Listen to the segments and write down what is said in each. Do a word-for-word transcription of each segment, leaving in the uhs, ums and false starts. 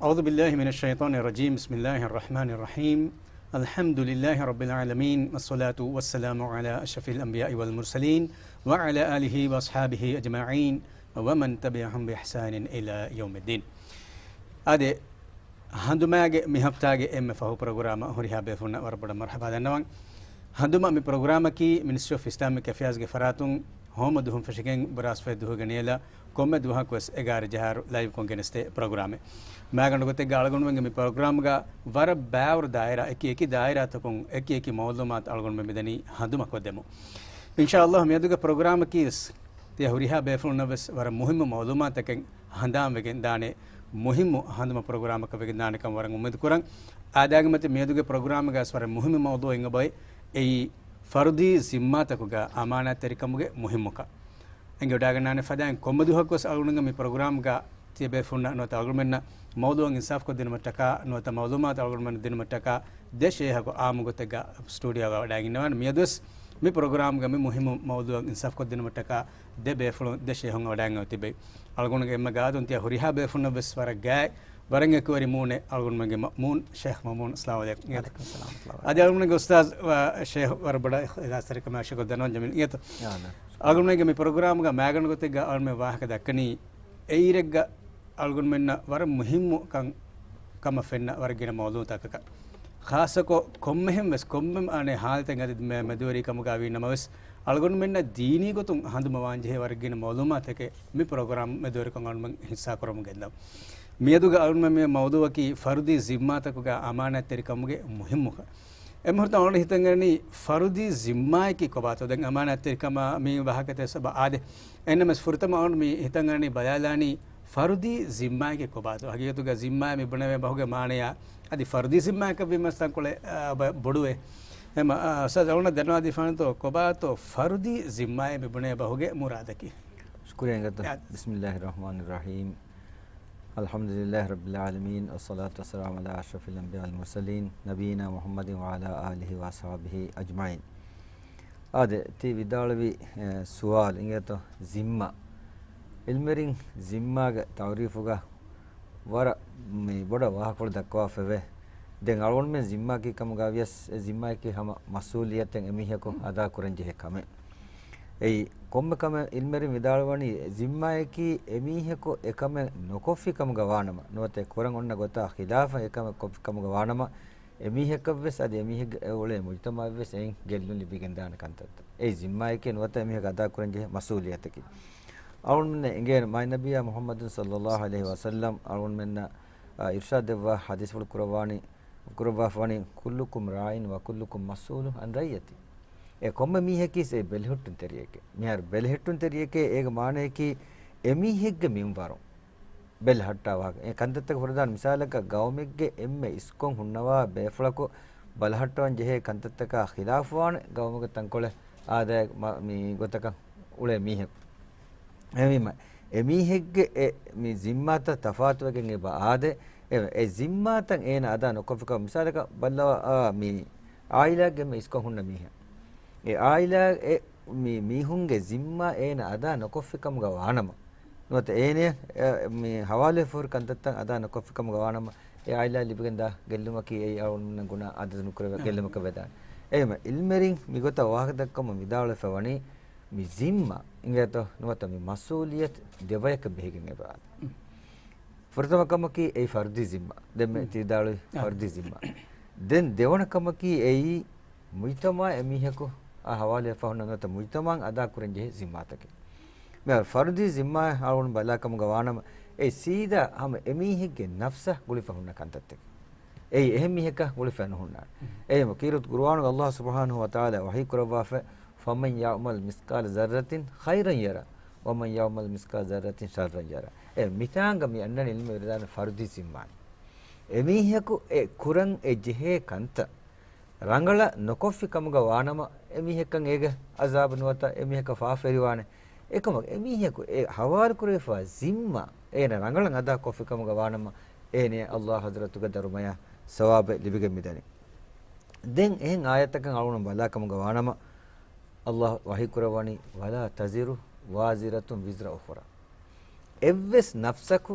أعوذ بالله من الشيطان الرجيم. بسم الله الرحمن الرحيم. الحمد لله رب العالمين، والصلاة والسلام على أشرف الأنبياء والمرسلين، وعلى آله وأصحابه أجمعين، ومن تبعهم بإحسان إلى يوم الدين. އާދެ، ހަނދުމާގެ މި ހަފްތާގެ އެންމެ ފަހު ޕްރޮގްރާމަށް ހުރިހާ ބޭފުޅުންނަށް ވަރަށް ބޮޑަށް މަރުޙަބާ ދަންނަވަން. ހަނދުމަ މި ޕްރޮގްރާމަކީ މިނިސްޓްރީ އޮފް އިސްލާމިކް އެފެއާޒްގެ ފަރާތުން ހޯމަ ދުވަހުން ފެށިގެން ބުރާސްފަތި ދުވަހުގެ ނޭލަ ކޮންމެ ދުވަހަކުވެސް އެގާރަ ޖަހާއިރު ލައިވްކޮށް ގެނެސްދޭ ޕްރޮގްރާމެއް. މާގަނޑު ގޮތެއްގަ އަޅުގަނޑުމެންގެ މި ޕްރޮގްރާމްގަ ވަރަށް ބައިވަރު ދާއިރާ، އެކި އެކި ދާއިރާތަކުން އެކި އެކި މައުލޫމާތު އަޅުގަނޑުމެން މިދަނީ ހަނދުމަކޮށްދެމުން. އިންޝާﷲ މިއަދުގެ ޕްރޮގްރާމަކީވެސް ތިޔަ ހުރިހާ ބޭފުޅުންނަށްވެސް ވަރަށް މުހިއްމު މައުލޫމާތަކެއް ހަނދާންވެގެން ދާނެ، މުހިއްމު ހަނދުމަ ޕްރޮގްރާމަކަށް ވެގެން ދާނެކަން ވަރަށް އުއްމީދު ކުރަން. އާދައިގެ މަތިން މިއަދުގެ ޕްރޮގްރާމްގަވެސް ވަރަށް މުހިއްމު މައުޟޫޢެއް އެބައޮތް، އެއީ ފަރުދީ ޒިންމާތަކުގަ އަމާނާތްތެރިކަމުގެ މުހިއްމުކަން. އެނގިވަޑައިގަންނާނެ ފަދައިން ކޮންމެ ދުވަހަކުވެސް އަޅުގަނޑުމެން މި ޕްރޮގްރާމްގަ ތިޔަބޭފުޅުންނަށް ނުވަތަ އަޅުގަނޑުމެންނަށް މައުޟޫޢަށް އިންސާފުކޮށްދިނުމަށްޓަކާ ނުވަތަ މައުލޫމާތު އަޅުގަނޑުމެންނަށް ދިނުމަށްޓަކާ ދެ ޝޭހަކު އާއްމު ގޮތެއްގަ ސްޓޫޑިއޯގަ ވަޑައިގެންނަވާނެ. މިއަދުވެސް މި ޕްރޮގްރާމްގަ މި މުހިއްމު މައުޟޫޢަށް އިންސާފުކޮށްދިނުމަށްޓަކާ ދެ ބޭފުޅުން ދެ ޝޭހުން ވަޑައިގެން ތިބެ. އަޅުގަނޑުގެ އެންމެ ގާތުން ތިޔަ ހުރިހާ ބޭފުޅުންނަށްވެސް ވަރަށް ގާތް ވަރަށް އެކުވެރި މޫނެއް އަޅުގަނޑުމެންގެ މަ-، މޫން ޝޭޚް މަމޫން. އައްސަލާމު ޢަލައިކުމް. ވަޢަލައިކުމް އައްސަލާމް ވަރަޙްމަތުﷲ ވަބަރަކާތުހު. އަދި އަޅުގަނޑުގެ އުސްތާޛް ޝޭޚް ވަރަށް ބޮޑަށް އިޚްލާޞްތެރިކަމާ ޝުކުރު ދަންނަވަން ޖަމީލް. އިނގޭތޯ؟ އާނ. އަޅުގަނޑުމެންގެ މި ޕްރޮގްރާމްގަ މާގަނޑު ގޮތެއްގަ އަޅުމެން ވާހަކަ ދައްކަނީ އެއިރެއްގަ އަޅުގަނޑުމެންނަށް ވަރަށް މުހިއްމު ކަން ކަމަށް ފެންނަ ވަރަށް ގިނަ މައުޟޫޢުތަކަކަށް. ޚާއްޞަކޮށް ކޮންމެހެން ވެސް ކޮންމެ އަނެއް ހާލަތެއް އަދި މެ-، މެދުވެރިކަމުގަ ވީ ނަމަވެސް، އަޅުގަނޑުމެންނަށް ދީނީ ގޮތުން ހަނދުމަވާން ޖެހޭ ވަރަށް ގިނަ މައުލޫމާތަކެއް މި ޕްރޮގްރާމް މެދުވެރިކޮށް އަޅުގަނޑުމެން ހިއްސާކުރަމުން ގެންދަން. މިއަދުގަ އަޅުގަނޑުމެން މި މައުޟޫޢަކީ ފަރުދީ ޒިންމާތަކުގަ އަމާނާތްތެރިކަމުގެ މުހިއްމުކަން. އެމީހުން އަޅުގަނޑު ހިތަށް އަރަނީ ފަރުދީ ޒިންމާއަކީ ކޮބާތޯ؟ ދެން އަމާނާތްތެރިކަމާ މި ވާހަކަތައް ސަބަ އާދެ. އެންނަމަސް ފުރަތަމަ އަޅުގަނޑު މި ހިތަށް އަރަނީ ބަލާލާނީ ފަރުދީ ޒިންމާއަކީ ކޮބާތޯ؟ ހަގީގަތުގަ ޒިންމާއޭ މި ބުނެވޭ ބަހުގެ މާނަޔާ އަދި ފަރުދީ ޒިންމާއަކަށް ވީމަސް ތަންކޮޅެއް، އާ، ބަ-، ބޮޑުވޭ. އެމަ، އާ، އުސްތާޛް އަޅުގަނޑަށް ދަންނަވާދީފާނެތޯ ކޮބާތޯ ފަރުދީ ޒިންމާއޭ މި ބުނެވޭ ބަހުގެ މުރާދަކީ؟ ޝުކުރިއްޔާ އިނގޭތޯ. ޔާ. بسم الله الرحمن الرحيم. الحمد لله رب العالمين، والصلاة والسلام على أشرف الأنبياء والمرسلين، نبينا محمد وعلى آله وأصحابه أجمعين. އާދެ، ތި ވިދާޅުވި، އެ، ސުވާލު އިނގޭތޯ، ޒިންމާ. ޢިލްމުވެރިން ޒިންމާގެ ތަޢުރީފުގަ ވަރަށް މި ބޮޑަށް ވާހަކަފުޅު ދައްކަވާފައެވެ. ދެން އަޅުގަނޑުމެން ޒިންމާއަކީ ކަމުގަ ވިޔަސް، އެ ޒިންމާއަކީ ހަމަ މަސްއޫލިއްޔަތެއް އެމީހަކު އަދާކުރަން ޖެހޭ ކަމެއް. އެއީ، ކޮންމެ ކަމެއް ޢިލްމުވެރިން ވިދާޅުވަނީ، ޒިންމާއަކީ އެމީހަކު އެކަމެއް ނުކޮށްފި ކަމުގަ ވާނަމަ، ނުވަތަ ކުރަން އޮންނަ ގޮތާ ޚިލާފަށް އެކަމެއް ކޮށްފި ކަމުގަ ވާނަމަ، އެމީހަކަށްވެސް އަދި އެމީހެއްގެ އެ އުޅޭ މުޖްތަމަޢަށްވެސް އެއިން ގެއްލުން ލިބިގެންދާނެ ކަންތައްތައް. އެއީ ޒިންމާއަކީ ނުވަތަ އެމީހަކަށް އަދާކުރަންޖެހޭ މަސްއޫލިއްޔަތަކީ. އަޅުގަނޑުމެންނަށް އެނގޭނެ މާތް ނަބިއްޔާ މުޙައްމަދު ޞައްލައްލާހު ޢަލައިހި ވަސައްލަމް އަޅުގަނޑުމެންނަށް، އާ، އިރުޝާދު ދެއްވާ ޙަދީޘްފުޅު ކުރައްވާނީ، ކުރައްވާފަވަނީ، "كلكم راع وكلكم مسؤول عن رعيته." އެ ކޮންމެ މީހަކީ އެ ބެލެހެއްޓުންތެރިއެކޭ. މިހާރު ބެލެހެއްޓުންތެރިއެކޭ އޭގެ މާނަޔަކީ އެމީހެއްގެ މިންވަރު ބެލެހައްޓާ ވާހަކަ. އެ ކަންތައްތަކަށް ފުރަދާން މިސާލަކަށް، ގައުމެއްގެ އެންމެ އިސްކޮށް ހުންނަވާ ބޭފުޅަކު ބަލަހައްޓަވަން ޖެހޭ ކަންތައްތަކާ ޚިލާފުވާނެ ގައުމުގެ ތަންކޮޅެއް އާދައިގެ މަ-، މި ގޮތަކަށް އުޅޭ މީހަކު. އެހެންވީމަ، އެމީހެއްގެ އެ މި ޒިންމާތައް ތަފާތުވެގެން އެބަ އާދެ، އެ، އެ ޒިންމާތައް އޭނަ އަދާ ނުކޮށްފިކަމަށް މިސާލަކަށް ބައްލަވާ، އާ، މި އާއިލާގެ އެންމެ އިސްކޮށް ހުންނަ މީހެއް. އެ އާއިލާ އެ މި މީހުންގެ ޒިންމާ އޭނަ އަދާ ނުކޮށްފިކަމުގަ ވާނަމަ، ނުވަތަ އޭނަ، އެ، މި ހަވާލުވެފަހުރި ކަންތައްތައް އަދާ ނުކޮށްފިކަމުގަ ވާނަމަ، އެ އާއިލާ ލިބިގެންދާ ގެއްލުމަކީ އެއީ އަޅުގަނޑުމެންނަށް ގުނާ އަދަދު ނުކުރެވޭ ގެއްލުމަކަށް ވެދާނެ. އެހެންވީމަ، ޢިލްމުވެރިން މިގޮތަށް ވާހަކަ ދައްކަމުން ވިދާޅުވެފަ ވަނީ، މި ޒިންމާ އިނގޭތޯ ނުވަތަ މި މަސްއޫލިއްޔަތު ދެ ބަޔަކަށް ބެހިގެން އެބަ އާދެ. ފުރަތަމަ ކަމަކީ އެއީ ފަރުދީ ޒިންމާ. ދެންމެ ތި ވިދާޅުވި ފަރުދީ ޒިންމާ. ދެން ދެވަނަ ކަމަކީ އެއީ މުޖްތަމަޢަށް އެމީހަކު އާ ހަވާލުވެފަ ހުންނަ ނުވަތަ މުޖްތަމަޢަށް އަދާކުރަން ޖެހޭ ޒިންމާތަކެއް. މިހާރު ފަރުދީ ޒިންމާ އަޅުގަނޑު ބަލާ ކަމުގަ ވާނަމަ، އެ ސީދާ ހަމަ އެމީހެއްގެ ނަފްސަށް ގުޅިފަ ހުންނަ ކަންތައްތަކެއް. އެއީ އެހެން މީހަކަށް ގުޅިފަ ނުހުންނާނެ. އެހެންވީމަ ކީރިތި ޤުރުއާނުގަ ﷲ ސުބްޙާނަހޫ ވަތަޢާލާ ވަޙީ ކުރައްވާފަ، "فمن يعمل مثقال ذرة خيرا يره ومن يعمل مثقال ذرة شرا يره." އެ މިތާނގަ މި އަންނަނީ ޢިލްމުވެރިން ވިދާޅުވާ ފަރުދީ ޒިންމާއެއް. އެމީހަކު އެ ކުރަން އެ ޖެހޭ ކަންތައް ރަނގަޅަށް ނުކޮށްފި ކަމުގަ ވާނަމަ، އެމީހަކަށް އޭގެ ޢަޒާބު ނުވަތަ އެމީހަކަށް ފާފަ އެރިވާނެ. އެކަމަކު އެމީހަކު އެ ހަވާލު ކުރެވިފާ ޒިންމާ އޭނަ ރަނގަޅަށް އަދާ ކޮށްފި ކަމުގަ ވާނަމަ، އޭނަޔަށް ﷲ ޙަޟްރަތުގަ ދަރުމަޔާ ސަވާބެއް ލިބިގެން މިދަނީ. ދެން އެހެން އާޔަތަކަށް އަޅުގަނޑު ބަލާ ކަމުގަ ވާނަމަ، ﷲ ވަޙީ ކުރައްވަނީ، "ولا تزر وازرة وزر أخرى." އެއްވެސް ނަފްސަކު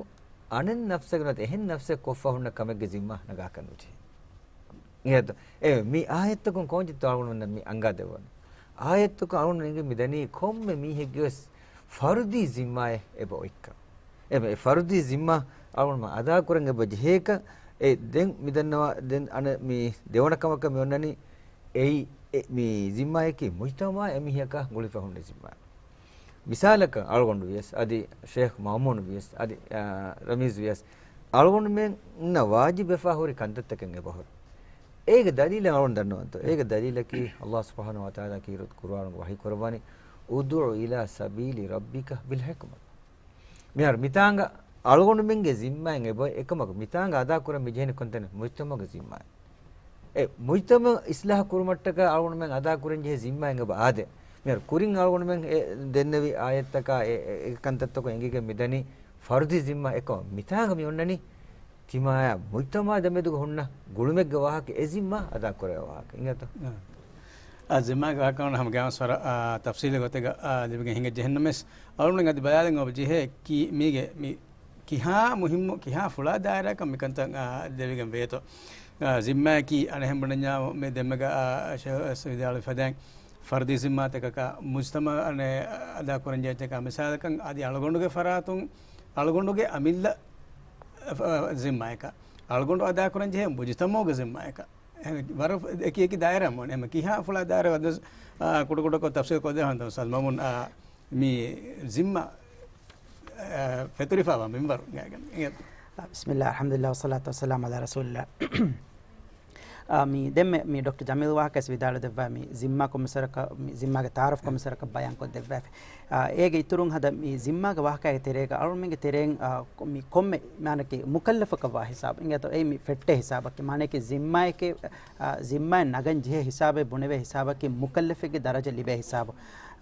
އަނެއް ނަފްސެއް ނުވަތަ އެހެން ނަފްސެއް ކޮށްފަ ހުންނަ ކަމެއްގެ ޒިންމާ ނަގާކަށް ނުޖެހޭ. އިނގޭތޯ؟ އެ، މި އާޔަތްތަކުން ކޯންޗިތޯ އަޅުގަނޑުމެންނަށް މި އަނގާ ދެއްވަނީ؟ އާޔަތްތަކުން އަޅުގަނޑު އެނގި މިދަނީ ކޮންމެ މީހެއްގެ ވެސް ފަރުދީ ޒިންމާއެއް އެބަ އޮތްކަން. އެ، އެ ފަރުދީ ޒިންމާ އަޅުގަނޑުމެން އަދާކުރަން އެބަ ޖެހޭކަން. އެ، ދެން މި ދަންނަވާ، ދެން އަނެއް މި ދެވަނަ ކަމަކަށް މި އޮންނަނީ އެއީ، އެ، މި ޒިންމާއަކީ މުޖްތަމަޢަށް އެމީހަކާ ގުޅިފަ ހުންނަ ޒިންމާ. މިސާލަކަށް އަޅުގަނޑު ވިޔަސް، އަދި ޝޭޚް މައުމޫނު ވިޔަސް، އަދި، އާ، ރަމީޒް ވިޔަސް، އަޅުގަނޑުމެންނަށް ވާޖިބްވެފަ ހުރި ކަންތައްތަކެއް އެބަހުރި. އޭގެ ދަލީލެއް އަޅުގަނޑު ދަންނަވަންތޯ؟ އޭގެ ދަލީލަކީ، ﷲ ސުބްޙާނަހޫ ވަތަޢާލާ ކީރިތި ޤުރުއާނުގަ ވަޙީ ކުރައްވަނީ، "ادع إلى سبيل ربك بالحكمة." މިހާރު މިތާނގަ އަޅުގަނޑުމެންގެ ޒިންމާއިން އެބަ އެކަމަކު މިތާނގަ އަދާކުރަން މި ޖެހެނީ ކޮންތަނެއް؟ މުޖްތަމަޢުގެ ޒިންމާއެއް. އެ މުޖްތަމަޢު އިޞްލާޙު ކުރުމަށްޓަކާ އަޅުގަނޑުމެން އަދާކުރަން ޖެހޭ ޒިންމާއެއް އެބަ އާދޭ. މިހާރު ކުރިން އަޅުގަނޑުމެން އެ ދެންނެވި އާޔަތްތަކާ އެ، އެ، އެ ކަންތައްތަކުން އެނގިގެން މިދަނީ ފަރުދީ ޒިންމާ އެކަމަށް މިތާނގަ މި އޮންނަނީ ތިމާޔާ މުޖްތަމަޢާ ދެމެދުގަ ހުންނަ ގުޅުމެއްގެ ވާހަކަ އެ ޒިންމާ އަދާކުރެވޭ ވާހަކަ. އިނގޭތޯ؟ އާ، ޒިންމާގެ ވާހަކަ ހަމަ ގާމަސް ވަރަށް، އާ، ތަފްޞީލު ގޮތެއްގަ، އާ، ލިބިގެން ހިނގައްޖެހެންނަމަވެސް، އަޅުގަނޑު އަދި ބަލާލަން އޮބަ ޖެހޭ ކީ މީގެ މި ކިހާ މުހިއްމު، ކިހާ ފުޅާ ދާއިރާއަކަށް މިކަންތައް، އާ، ދެވިގެން ވޭތޯ. އާ، ޒިންމާއަކީ އަނެއްހެން ބުނަންޏާ މި ދެންމެގަ، އާ، ޝޭޚް ވިދާޅުވި ފަދައިން ފަރުދީ ޒިންމާތަކަކާ މުޖްތަމަޢަށް އަދާކުރަންޖެހޭ އެއްޗަކާ މިސާލަކަށް އަދި އަޅުގަނޑުގެ ފަރާތުން އަޅުގަނޑުގެ އަމިއްލަ، އަ، ޒިންމާއަކަށް އަޅުގަނޑު އަދާކުރަންޖެހޭ މުޖުތަމަޢުގެ ޒިންމާއަކަށް. އެކި އެކި ދާއިރާ މޮން އެމަ ކިހާ ފުޅާ ދާއިރާ ވަދަސް، އާ، ކުޑަކުޑަކޮށް ތަފްސީލް ކޮށްދޭ ހަނދު ސަލްމަމުން، އާ، މި ޒިންމާ، އާ، ފެތުރިފައިވާ މިންވަރު ގާގަން. ބިސްމިއްލާ، އަލްޙަމްދުލިއްލާ، ވައްޞަލާތު ވައްސަލާމު ޢަލާ ރަސޫލިއްލާ. އާ، މި ދެންމެ މި ޑޮކްޓަރ ޖަމީލް ވާހަކައިސް ވިދާޅު ދެއްވާ މި ޒިންމާ ކޮންމެސް ވަރަކަށް، މި ޒިންމާގެ ތަޢާރަފް ކޮންމެސް ވަރަކަށް ބަޔާން ކޮށް ދެއްވާފި. އާ، އޭގެ އިތުރުން ހަދަ މި ޒިންމާގެ ވާހަކައިގެ ތެރޭގަ އަޅުމެންގެ ތެރެއިން، އާ، ކޮ-، މި ކޮންމެ މާނަކީ މުކައްލަފަކަށް ވާ ހިސާބު. އިނގޭތޯ އެއީ މި ފެއްޓޭ ހިސާބަކީ. މާނައަކީ ޒިންމާއެކޭ، އާ، ޒިންމާއެއް ނަގަން ޖެހޭ ހިސާބެއް ބުނެވޭ ހިސާބަކީ މުކައްލަފެއްގެ ދަރަޖަ ލިބޭ ހިސާބު.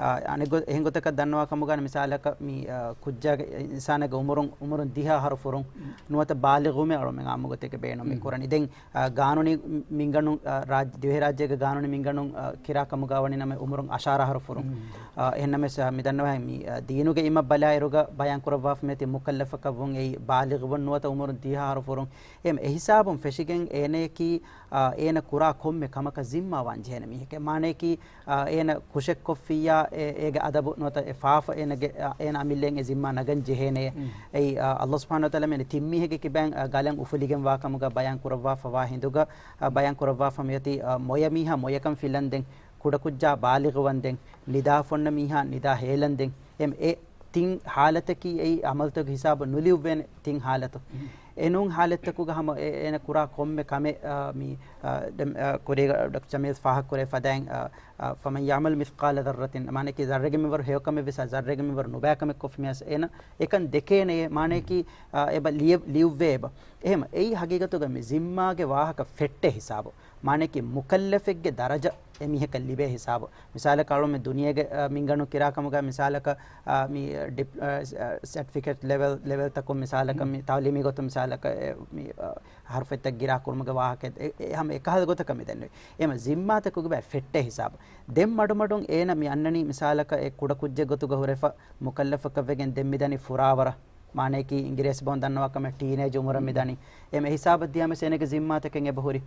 އާ، އަނެއް ގޮ-، އެހެން ގޮތަކަށް ދަންނަވާ ކަމުގަ މިސާލަކަށް މި، އާ، ކުއްޖާގެ އިންސާނެއްގެ އުމުރުން، އުމުރުން ދިހަ އަހަރު ފުރުން ނުވަތަ ބާލިޣުވުމޭ އަޅުމެން އާއްމު ގޮތެއްގަ ބޭނުން މި ކުރަނީ. ދެން އާ، ގާނޫނީ މިންގަނޑުން، އާ، ރާއްޖެ، ދިވެހިރާއްޖޭގެ ގާނޫނީ މިންގަނޑުން، އާ، ކިރާ ކަމުގަ ވަނީ ނަމަ އުމުރުން އަށާރަ އަހަރު ފުރުން. އާ، އެހެންނަމަވެސް، އާ، މި ދަންނަވަހެން މި، އާ، ދީނުގެ އިމަށް ބަލާއިރުގަ ބަޔާން ކުރައްވާފަ މިއޮތީ މުކައްލަފަކަށް ވުން އެއީ ބާލިޣުވުން ނުވަތަ އުމުރުން ދިހަ އަހަރު ފުރުން. އެހެން އެހިސާބުން ފެށިގެން އޭނަޔަކީ، އާ، އޭނަ ކުރާ ކޮންމެ ކަމަކަށް ޒިންމާވާން ޖެހޭނެ މީހެކޭ. މާނަޔަކީ، އާ، އޭނަ ކުށެއްކޮށްފިއްޔާ، އޭ، އޭގެ އަދަބު ނުވަތަ އެ ފާފަ އޭނަގެ، އާ، އޭނަ އަމިއްލައިން އެ ޒިންމާ ނަގަން ޖެހޭނެ. އެއީ، އާ، ﷲ ސުބްޙާނަހޫ ވަތަޢާލާ މިއަންނަ ތިން މީހެއްގެ ކިބައިން، އާ، ގަލަށް އުފުލިގެންވާ ކަމުގަ ބަޔާން ކުރައްވާފަވާ ހިނދުގަ، އާ، ބަޔާން ކުރައްވާފަ މިއޮތީ، އާ، މޮޔަ މީހާ މޮޔަކަން ފިލަންދެން، ކުޑަކުއްޖާ ބާލިޣުވަންދެން، ނިދާފަ އޮންނަ މީހާ ނިދާ ހޭލަންދެން. އެމް އެ ތިން ހާލަތަކީ އެއީ އަމަލުތަކުގެ ހިސާބަށް ނުލިޔުއްވޭނެ ތިން ހާލަތު. އެނޫން ހާލަތްތަކުގަ ހަމަ އެ-، އޭނަ ކުރާ ކޮންމެ ކަމެއް، އާ، މި، އާ، ދެން، އާ، ކުރީގަ ޑޮކްޓަރ ޖަމީލް ފާހަގަކުރެއްވި ފަދައިން، އާ، އާ، فمن يعمل مثقال ذرة، މާނައަކީ ޒައްރެއްގެ މިންވަރު ހެޔޮކަމެއްވެސް، އާ، ޒައްރެއްގެ މިންވަރު ނުބައިކަމެއް ކޮށްފި މިޔަސް އޭނަ އެކަން ދެކޭނެޔޭ، މާނައަކީ، އާ، އެބަ ލިޔެ-، ލިޔުއްވޭ އެބަ. އެހެމަ އެއީ ހަގީގަތުގަ މި ޒިންމާގެ ވާހަކަ ފެއްޓޭ ހިސާބު. މާނައަކީ މުކައްލަފެއްގެ ދަރަޖަ އެމީހަކަށް ލިބޭ ހިސާބު. މިސާލަކަށް އަޅުމެން ދުނިޔޭގެ، އަ، މިންގަނޑު ކިރާ ކަމުގަ މިސާލަކަށް، އަ، މި ޑިޕް-، އަ، ސް-، އަ، ސެޓްފިކެޓް ލެވެލް، ލެވެލްތަކުން މިސާލަކަށް މި ތައުލީމީ ގޮތުން މިސާލަކަށް އެ، މި، އަ، ހަރުފެއްތައް ގިރާ ކުރުމުގެ ވާހަކަ އެ، އެ ހަމަ އެކަހަލަ ގޮތަކަށް މި ދެންނެވި. އެމަ ޒިންމާތަކުގެ ބައި ފެއްޓޭ ހިސާބު. ދެން މަޑުމަޑުން އޭނަ މި އަންނަނީ މިސާލަކަށް އެ ކުޑަކުއްޖެއް ގޮތުގަ ހުރެފަ މުކައްލަފަކަށް ވެގެން ދެން މި ދަނީ ފުރާވަރަށް. މާނައަކީ އިނގިރޭސި ބަހުން ދަންނަވާ ކަމެއް ޓީނޭޖް އުމުރަށް މި ދަނީ. އެމަ އެ ހިސާބަށް ދިޔަމެސް އޭނަގެ ޒިންމާތަކެއް އެބަހުރި.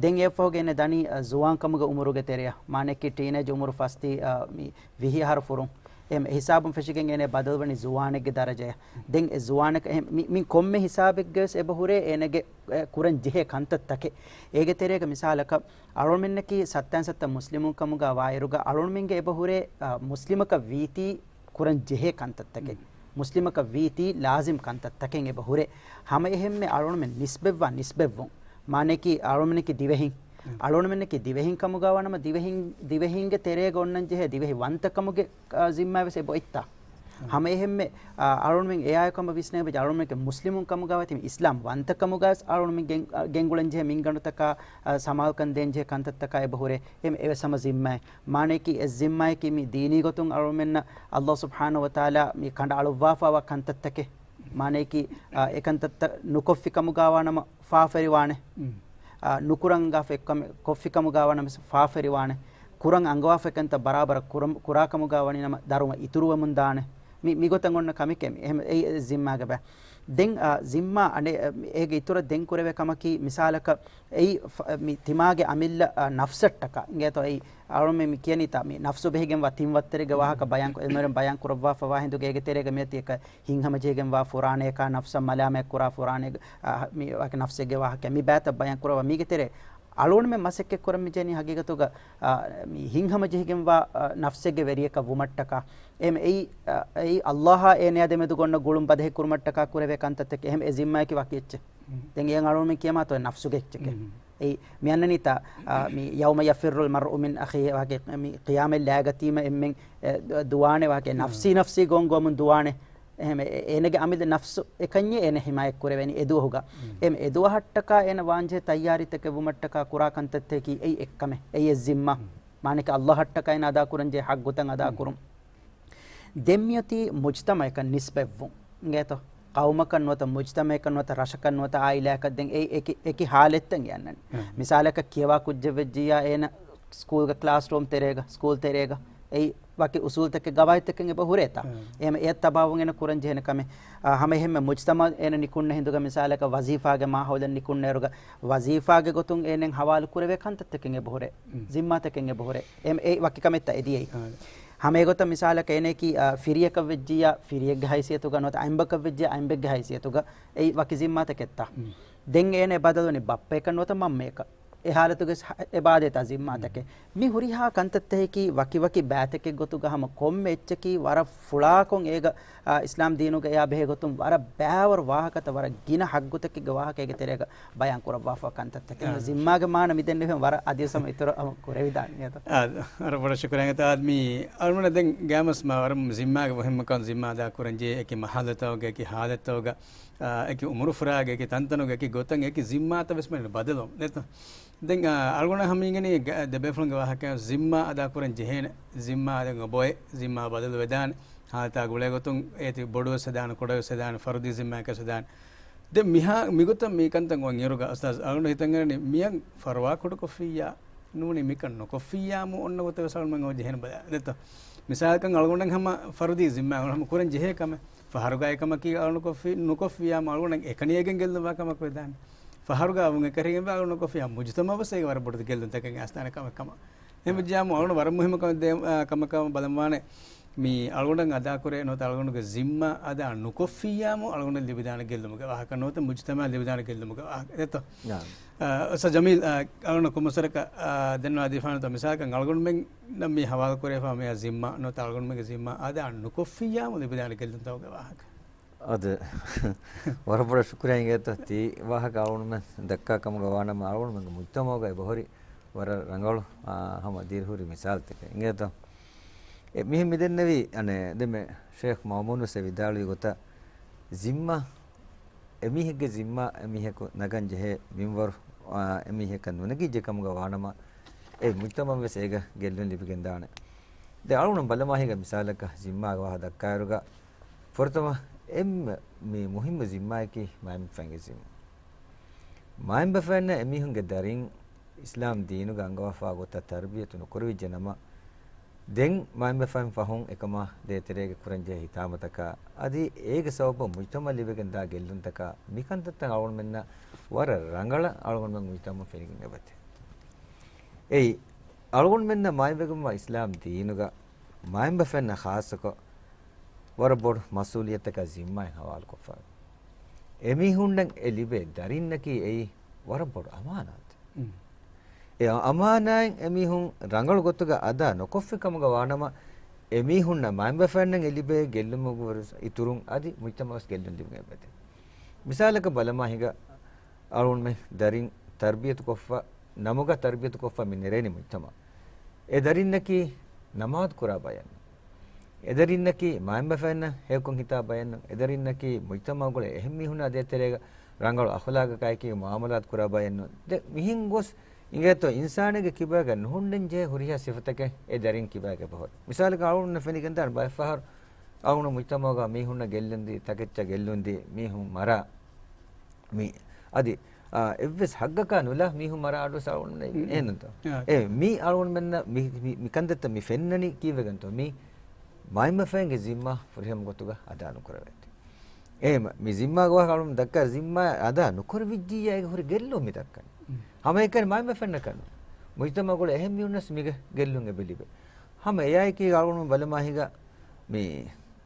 ދެން އެއަށްފަހުގަ އޭނަ ދަނީ، އަ، ޒުވާން ކަމުގެ އުމުރުގެ ތެރެއަށް. މާނައަކީ ޓީނޭޖް އުމުރު ފަސްދީ، އަ، މި ވިހި އަހަރު ފުރުން. އެމަ އެ ހިސާބުން ފެށިގެން އޭނަ ބަދަލުވަނީ ޒުވާނެއްގެ ދަރަޖަޔަށް. ދެން އެ ޒުވާނަކަށް އެހެން މި، މި ކޮންމެ ހިސާބެއްގަވެސް އެބަހުރޭ އޭނަގެ، އެ، ކުރަން ޖެހޭ ކަންތައްތަކެއް. އޭގެ ތެރޭގަ މިސާލަކަށް އަޅުމެންނަކީ ސައްތައިން ސައްތަ މުސްލިމުން ކަމުގަ ވާއިރުގަ އަޅުމެންގެ އެބަހުރޭ، އަ، މުސްލިމަކަށް ވީތީ ކުރަން ޖެހޭ ކަންތައްތަކެއް. މުސްލިމަކަށް ވީތީ ލާޒިމް ކަންތައްތަކެއް އެބަ ހުރޭ. ހަމައެހެންމެ އަޅުމެން ނިސްބަތްވާ ނިސްބަތްވުން. މާނައަކީ އަޅުމެނަކީ ދިވެހިން. އަޅުމެނަކީ ދިވެހިން ކަމުގަ ވާނަމަ ދިވެހިން، ދިވެހިންގެ ތެރޭގަ އޮންނަން ޖެހޭ ދިވެހި ވަންތަކަމުގެ، އާ، ޒިންމާވެސް އެބަ އޮތްތާ. ހަމައެހެންމެ، އާ، އަޅުމެން އެއާއެކު ކަމަށް ވިސްނޭ ވެއްޖެ އަޅުމެންގެ މުސްލިމުން ކަމުގަ ވާތީ އިސްލާމް ވަންތަކަމުގަ ވެސް އަޅުމެން ގެން-، އާ، ގެންގުޅަން ޖެހޭ މިންގަނޑުތަކާ، އާ، ސަމާލުކަން ދޭން ޖެހޭ ކަންތައްތަކާ އެބަ ހުރޭ. އެމް އެވެސް ހަމަ ޒިންމާއެއް. މާނައަކީ އެ ޒިންމާއަކީ މި ދީނީ ގޮތުން އަޅުމެންނަށް ﷲ ސުބްޙާނަހޫ ވަތަޢާލާ މި ކަނޑައަޅުއްވާފައިވާ ކަންތައްތަކެއް. މާނައަކީ، އާ، އެ ކަންތައްތައް ނުކޮށްފި ކަމުގަ ވާނަމަ ފާފަވެރިވާނެ. އާ، ނުކުރަން އަންގާފަ އެއްކަމެއް ކޮށްފި ކަމުގަ ވާނަމަ ފާފަވެރިވާނެ. ކުރަން އަންގަވާފަ އެކަންތައް ބަރާބަރަށް ކުރަން، ކުރާ ކަމުގަ ވަނީ ނަމަ ދަރުމަ އިތުރުވަމުން ދާނެ. މި، މިގޮތަށް އޮންނަ ކަމެކޭ މި. އެހެން އެ، އެ ޒިންމާގެ ބައި. ދެން، އާ، ޒިންމާ އަނެއް، އާ، އޭގެ އިތުރަށް ދެން ކުރެވޭ ކަމަކީ، މިސާލަކަށް އެއީ ފަ-، މި ތިމާގެ އަމިއްލަ، އާ، ނަފްސަށްޓަކާ އިނގޭތޯ، އެއީ އަޅުމެ މި ކިޔަނީތާ މި ނަފްސު ބެހިގެންވާ ތިން ވައްތަރެއްގެ ވާހަކަ ބަޔާން ކު-، އެމެރެން ބަޔާން ކުރައްވާފަވާ ހިނދުގެ އޭގެ ތެރޭގަ މިއޮތީ އެކަ ހިތްހަމަޖެހިގެންވާ ފުރާނަޔަކާ ނަފްސަށް މަލާމަތް ކުރާ ފުރާނައެއް، އާ، މި ވަކި ނަފްސެއްގެ ވާހަކަ މި ބައިތައް ބަޔާން ކުރައްވާ މީގެ ތެރޭ އަޅުގަނޑުމެން މަސައްކަތް ކުރަން މިޖެހެނީ ހަގީގަތުގަ، އާ، މި ހިތްހަމަޖެހިގެންވާ، އާ، ނަފްސެއްގެ ވެރިޔަކަށް ވުމަށްޓަކާ. އެހެން އެއީ، އާ، އެއީ އައްލާހާ އޭނަޔާ ދެމެދުގަ އޮންނަ ގުޅުން ބަދަހި ކުރުމަށްޓަކާ ކުރެވޭ ކަންތައްތަކެއް. އެހެން އެ ޒިންމާއަކީ ވަކި އެއްޗެއް. ދެން އެއަށް އަޅުގަނޑުމެން ކިޔަމާތޯ އެ ނަފްސުގެ އެއްޗެކޭ. އެއީ މި އަންނަނީތާ، އާ، މި يوم يفر المرء من أخيه ވާހަކަ މި ޤިޔާމަތް ލާގަތީމަ އެންމެން، އެ، ދު-، ދުވާނެ ވާހަކަ ނަފްސީ ނަފްސީ ގޮން ގޮމުން ދުވާނެ. އެހެން އެ-، އޭނަގެ އަމިއްލަ ނަފްސު އެކަންޏޭ އޭނަ ހިމާޔަތް ކުރެވޭނީ އެދުވަހުގަ. އެހެން އެދުވަހަށްޓަކާ އޭނަ ވާންޖެހޭ ތައްޔާރީތަކެއް ވުމަށްޓަކާ ކުރާ ކަންތައްތަކީ އެއީ އެއްކަމެއް. އެއީ އެއްޒިންމާ. މާނައަކީ އައްލާހަށްޓަކާ އޭނަ އަދާކުރަންޖެހޭ ޙައްޤުތައް އަދާކުރުން. ދެން މިއޮތީ މުޖްތަމަޢަކަށް ނިސްބަތްވުން. އިނގޭތޯ؟ ޤައުމަކަށް ނުވަތަ މުޖްތަމަޢަކަށް ނުވަތަ ރަށަކަށް ނުވަތަ ޢާއިލާއަކަށް ދެން އެއީ އެކި، އެކި ޙާލަތްތައް އަންނަނީ. މިސާލަކަށް ކިޔަވާ ކުއްޖެއް ވެއްޖިއްޔާ އޭނަ ސްކޫލްގަ ކްލާސްރޫމް ތެރޭގަ، ސްކޫލް ތެރޭގަ، އެއީ ވަކި އުސޫލްތަކެއް ގަވާއިދުތަކެއް އެބަ ހުރޭތާ. އެހެން އެއަށް ތަބާވުން އޭނަ ކުރަން ޖެހޭނެ ކަމެއް. އާ، ހަމައެހެންމެ މުޖްތަމަޢު އޭނަ ނިކުންނަ ހިނދުގަ މިސާލަކަށް ވަޒީފާގެ މާހައުލަށް ނިކުންނައިރުގަ ވަޒީފާގެ ގޮތުން އޭނައަށް ހަވާލު ކުރެވޭ ކަންތައްތަކެއް އެބަ ހުރޭ. ޒިންމާތަކެއް އެބަ ހުރޭ. އެ، އެ ވަކި ކަމެއްތަ އެދިޔައީ. ހަމަ އެގޮތަށް މިސާލަކަށް އޭނައަކީ، އާ، ފިރިޔަކަށް ވެއްޖިއްޔާ ފިރިއެއްގެ ހައިސިއްޔަތުގަ ނުވަތަ އަނބަކަށް ވެއްޖިއްޔާ އަނބެއްގެ ހައިސިއްޔަތުގަ އެއީ ވަކި ޒިންމާތަކެއްތާ. ދެން އޭނަ އެ ބަދަލުވަނީ ބައްޕައަކަށް ނުވަތަ މަންމައަކަށް. އެ ހާލަތުގެ ސް-، އެބާދޭތާ ޒިންމާތަކެއް. މި ހުރިހާ ކަންތައްތަކަކީ ވަކިވަކި ބައިތަކެއްގޮތުގަ ހަމަ ކޮންމެ އެއްޗަކީ ވަރަށް ފުޅާކޮށް އޭގަ، އާ، އިސްލާމް ދީނުގަ އެޔާ ބެހޭ ގޮތުން ވަރަށް ބައިވަރު ވާހަކަތައް ވަރަށް ގިނަ ޙައްޤުތަކެއްގެ ވާހަކަ އޭގެ ތެރޭގަ ބަޔާން ކުރައްވާފަ ކަންތައްތަކެއް. ޒިންމާގެ މާނަ މިދެންނެވިހެން ވަރަށް އަދިވެސް ހަމަ އިތުރަށް ހަމަ ކުރެވިދާނެ އިނގޭތޯ. އާ، ވަރަށް ބޮޑަށް ޝުކުރިއްޔާ އިނގޭތޯ. އާދެ، މި އަޅުގަނޑަށް ދެން ގައިމުވެސް މާ ވަރަށް ޒިންމާގެ މުހިންމުކަން، ޒިންމާ އަދާކުރަން ޖެހޭ އެކި މަހައްލަތަކުގަ، އެކި ޙާލަތަކުގަ، އާ، އެކި އުމުރުފުރާގެ އެކި ތަންތަނުގެ އެކި ގޮތަށް އެކި ޒިންމާތައް ވެސް މި ބަދަލުވަމުން ދެތޯ. ދެން، އާ، އަޅުގަނޑަށް ހަމަ އިނގެނީ ގ-، ދެބޭފުޅުންގެ ވާހަކަ ޒިންމާ އަދާކުރަން ޖެހޭނެ. ޒިންމާ ދެން އޮބޮއެ، ޒިންމާ ބަދަލު ވެދާނެ. ހާލަތާ ގުޅޭ ގޮތުން އޭތި ބޮޑުވެސް ވެދާނެ، ކުޑަވެސް ވެދާނެ، ފަރުދީ ޒިންމާއަކަސް ވެދާނެ. ދެން މިހާ މިގޮތަށް މި ކަންތައް އޮން އިރުގަ އުސްތާޒް އަޅުގަނޑު ހިތަށް އެރެނީ މިއަށް ފަރުވާ ކުޑަކޮށްފިއްޔާ ނޫނީ މިކަން ނުކޮށްފިއްޔާމު އޮންނަ ގޮތަށް ވެސް އަޅުގަނޑުމެން އޮވެ ޖެހޭނެ ބަލާ. ދެތޯ. މިސާލަކަށް އަޅުގަނޑަށް ހަމަ ފަރުދީ ޒިންމާ އަޅުގަނޑު ހަމަ ކުރަން ޖެހޭ ކަމެއް. ފަހަރުގަ އެކަމަކީ އަޅުގަނޑު ކޮށްފި، ނުކޮށްފިއްޔާމު އަޅުގަނޑަށް އެކަނި އޭގެން ގެއްލުންވާ ކަމަކު ވެދާނެ. ފަހަރުގަ އަވުން އެކަށީގެންވެ އަޅުގަނޑު ކޮށްފިއްޔާ މުޖުތަމަޢަށް ވެސް އޭގެ ވަރަށް ބޮޑު ގެއްލުންތަކެއް އައިސްދާނެ ކަމެއް ކަމަށް. އެހެންވެއްޖެއްޔާމު އަޅުގަނޑު ވަރަށް މުހިއްމު ކަމެއް ދޭ-، އާ، ކަމަކަށް ބަލަންވާނެ. މި އަޅުގަނޑަށް އަދާކުރޭ ނުވަތަ އަޅުގަނޑުގެ ޒިންމާ އަދާ ނުކޮށްފިއްޔާމު އަޅުގަނޑަށް ލިބިދާނެ ގެއްލުމުގެ ވާހަކަ ނުވަތަ މުޖުތަމަޢަށް ލިބިދާނެ ގެއްލުމުގެ ވާހަކަ. ދެތޯ؟ އާ، އުސްތާޒް ޖަމީލް، އާ، އަޅުގަނޑަށް ކޮންމެސް ވަރަކަށް، އާ، ދެން ވާ ދީފާނެތޯ މިސާލަކަށް އަޅުގަނޑުމެންނަށް މި ހަވާލު ކުރެވިފަ މިއާ ޒިންމާ ނުވަތަ އަޅުގަނޑުމެންގެ ޒިންމާ އަދާ ނުކޮށްފިއްޔާމު ލިބިދާނެ ގެއްލުންތަކުގެ ވާހަކަ. އަދި ވަރަށް ބޮޑަށް ޝުކުރިއްޔާ އިނގޭތޯ. ތި ވާހަކަ އަޅުގަނޑުމެން ދައްކާ ކަމުގަ ވާނަމަ އަޅުގަނޑުމެންގެ މުޖްތަމަޢުގައި އެބަހުރި ވަރަށް ރަނގަޅު، އާ، ހަމަ ދިރިހުރި މިސާލުތަކެއް އިނގޭތޯ. އެ މިހެން މިދެންނެވީ، އަނެއް، ދެމެ ޝޭޚް މައުމޫން ވެސް ވިދާޅުވި ގޮތަށް ޒިންމާ އެމީހެއްގެ ޒިންމާ އެމީހަކު ނަގަން ޖެހޭ މިންވަރު، އާ، އެމީހަކަށް ނުނެގިއްޖެ ކަމުގަ ވާނަމަ، އެ މުޖްތަމަޢަށް ވެސް އޭގަ ގެއްލުން ލިބިގެންދާނެ. ދެން އަޅުގަނޑު ބަލަމާ ހިނގާ މިސާލަކަށް ޒިންމާގެ ވާހަކަ ދައްކާއިރުގަ ފުރަތަމަ އެންމެ މި މުހިއްމު ޒިންމާއަކީ މައިންބަފައިންގެ ޒިންމާ. މައިންބަފައިންނަށް އެމީހުންގެ ދަރިން އިސްލާމް ދީނުގަ އަންގަވާފާ ގޮތަށް ތަރުބިޔަތު ނުކުރެވިއްޖެ ނަމަ، ދެން މައިންބަފައިން ފަހުން އެކަމާ ދޭތެރޭގަ ކުރަންޖެހޭ ހިތާމަތަކާ، އަދި އޭގެ ސަބަބުން މުޖްތަމަޢަށް ލިބިގެންދާ ގެއްލުންތަކާ، މިކަންތައްތައް އަޅުގަނޑުމެންނަށް ވަރަށް ރަނގަޅަށް އަޅުގަނޑުމެން މުޖްތަމަޢަށް ފެނިގެން އެބަތި. އެއީ، އަޅުގަނޑުމެންނަށް މާތްވެގެންވާ އިސްލާމް ދީނުގަ މައިންބަފައިންނަށް ޚާއްޞަކޮށް، ވަރަށް ބޮޑު މަސްއޫލިއްޔަތަކާ ޒިންމާއެއް ހަވާލުކޮށްފަ. އެމީހުންނަށް އެ ލިބޭ ދަރިންނަކީ އެއީ ވަރަށް ބޮޑު އަމާނާތެއް. އެ އަމާނާތް އެމީހުން ރަނގަޅު ގޮތުގަ އަދާ ނުކޮށްފި ކަމުގަ ވާނަމަ، އެމީހުންނަށް މައިންބަފައިންނަށް އެ ލިބޭ ގެއްލުމުގެ ވަރު އިތުރުން އަދި މުޖްތަމަޢަށް ގެއްލުން ލިބިގެން އެބަތި. މިސާލަކަށް ބަލަމާ ހިނގާ އަޅުގަނޑުމެން ދަރިން ތަރްބިޔަތުކޮށްފަ، ނަމުގަ ތަރްބިޔަތުކޮށްފަ މި ނެރޭނީ މުޖްތަމަޢަށް. އެ ދަރިންނަކީ ނަމާދު ކުރާ ބައެއްނު. އެ ދަރިންނަކީ މައިންބަފައިންނަށް ހެޔޮކޮށް ހިތާ ބައެއްނު. އެ ދަރިންނަކީ މުޖްތަމަޢުގަޅޭ އެހެން މީހުނާ ދޭތެރޭގަ ރަނގަޅު އަޚުލާގަކާއެކީ މުޢާމަލާތު ކުރާ ބައެއްނު. ދެން މިހެން ގޮސް އިނގޭތޯ އިންސާނެއްގެ ކިބައިގަ ނުހުންނެން ޖެހޭ ހުރިހާ ސިފަތަކެއް އެ ދަރިން ކިބައިގަ އެބަހުރި. މިސާލަކަށް އަޅުގަނޑު ފެނިގެންދާނެ ބައެއްފަހަރު އަޅުގަނޑު މުޖްތަމަޢުގަ މީހުންނަށް ގެއްލުންދީ، ތަކެއްޗަށް ގެއްލުންދީ، މީހުން މަރާ. މި އަދި، އާ، އެއްވެސް ހައްގަކާ ނުލާ މީހުން މަރާ އަޑު ސަޅުން އެހެންތޯ؟ އެ މީ އަޅުގަނޑުމެންނަށް މި، މި، މި ކަންތައްތައް މި ފެންނަނީ ކީއްވެގެންތޯ؟ މީ މައިންބަފައިންގެ ޒިންމާ ފުރިހަމަ ގޮތުގަ އަދާ ނުކުރެވޭތީ. އެހެން މި ޒިންމާގެ ވާހަކަ އަޅުން ދައްކާ ޒިންމާ އަދާ ނުކުރެވިއްޖިއްޔާ އޭގެ ހުރި ގެއްލުން މި ދައްކަނީ. ހަމައެކަނި މައިންބަފައިންނަކަށް ނޫން. މުޖްތަމަޢުގަ އެހެން މީހުންނަސް މީގެ ގެއްލުން އެބަ ލިބޭ. ހަމަ އެއާއެކީ އަޅުގަނޑުމެން ބަލަމާ ހިނގާ މި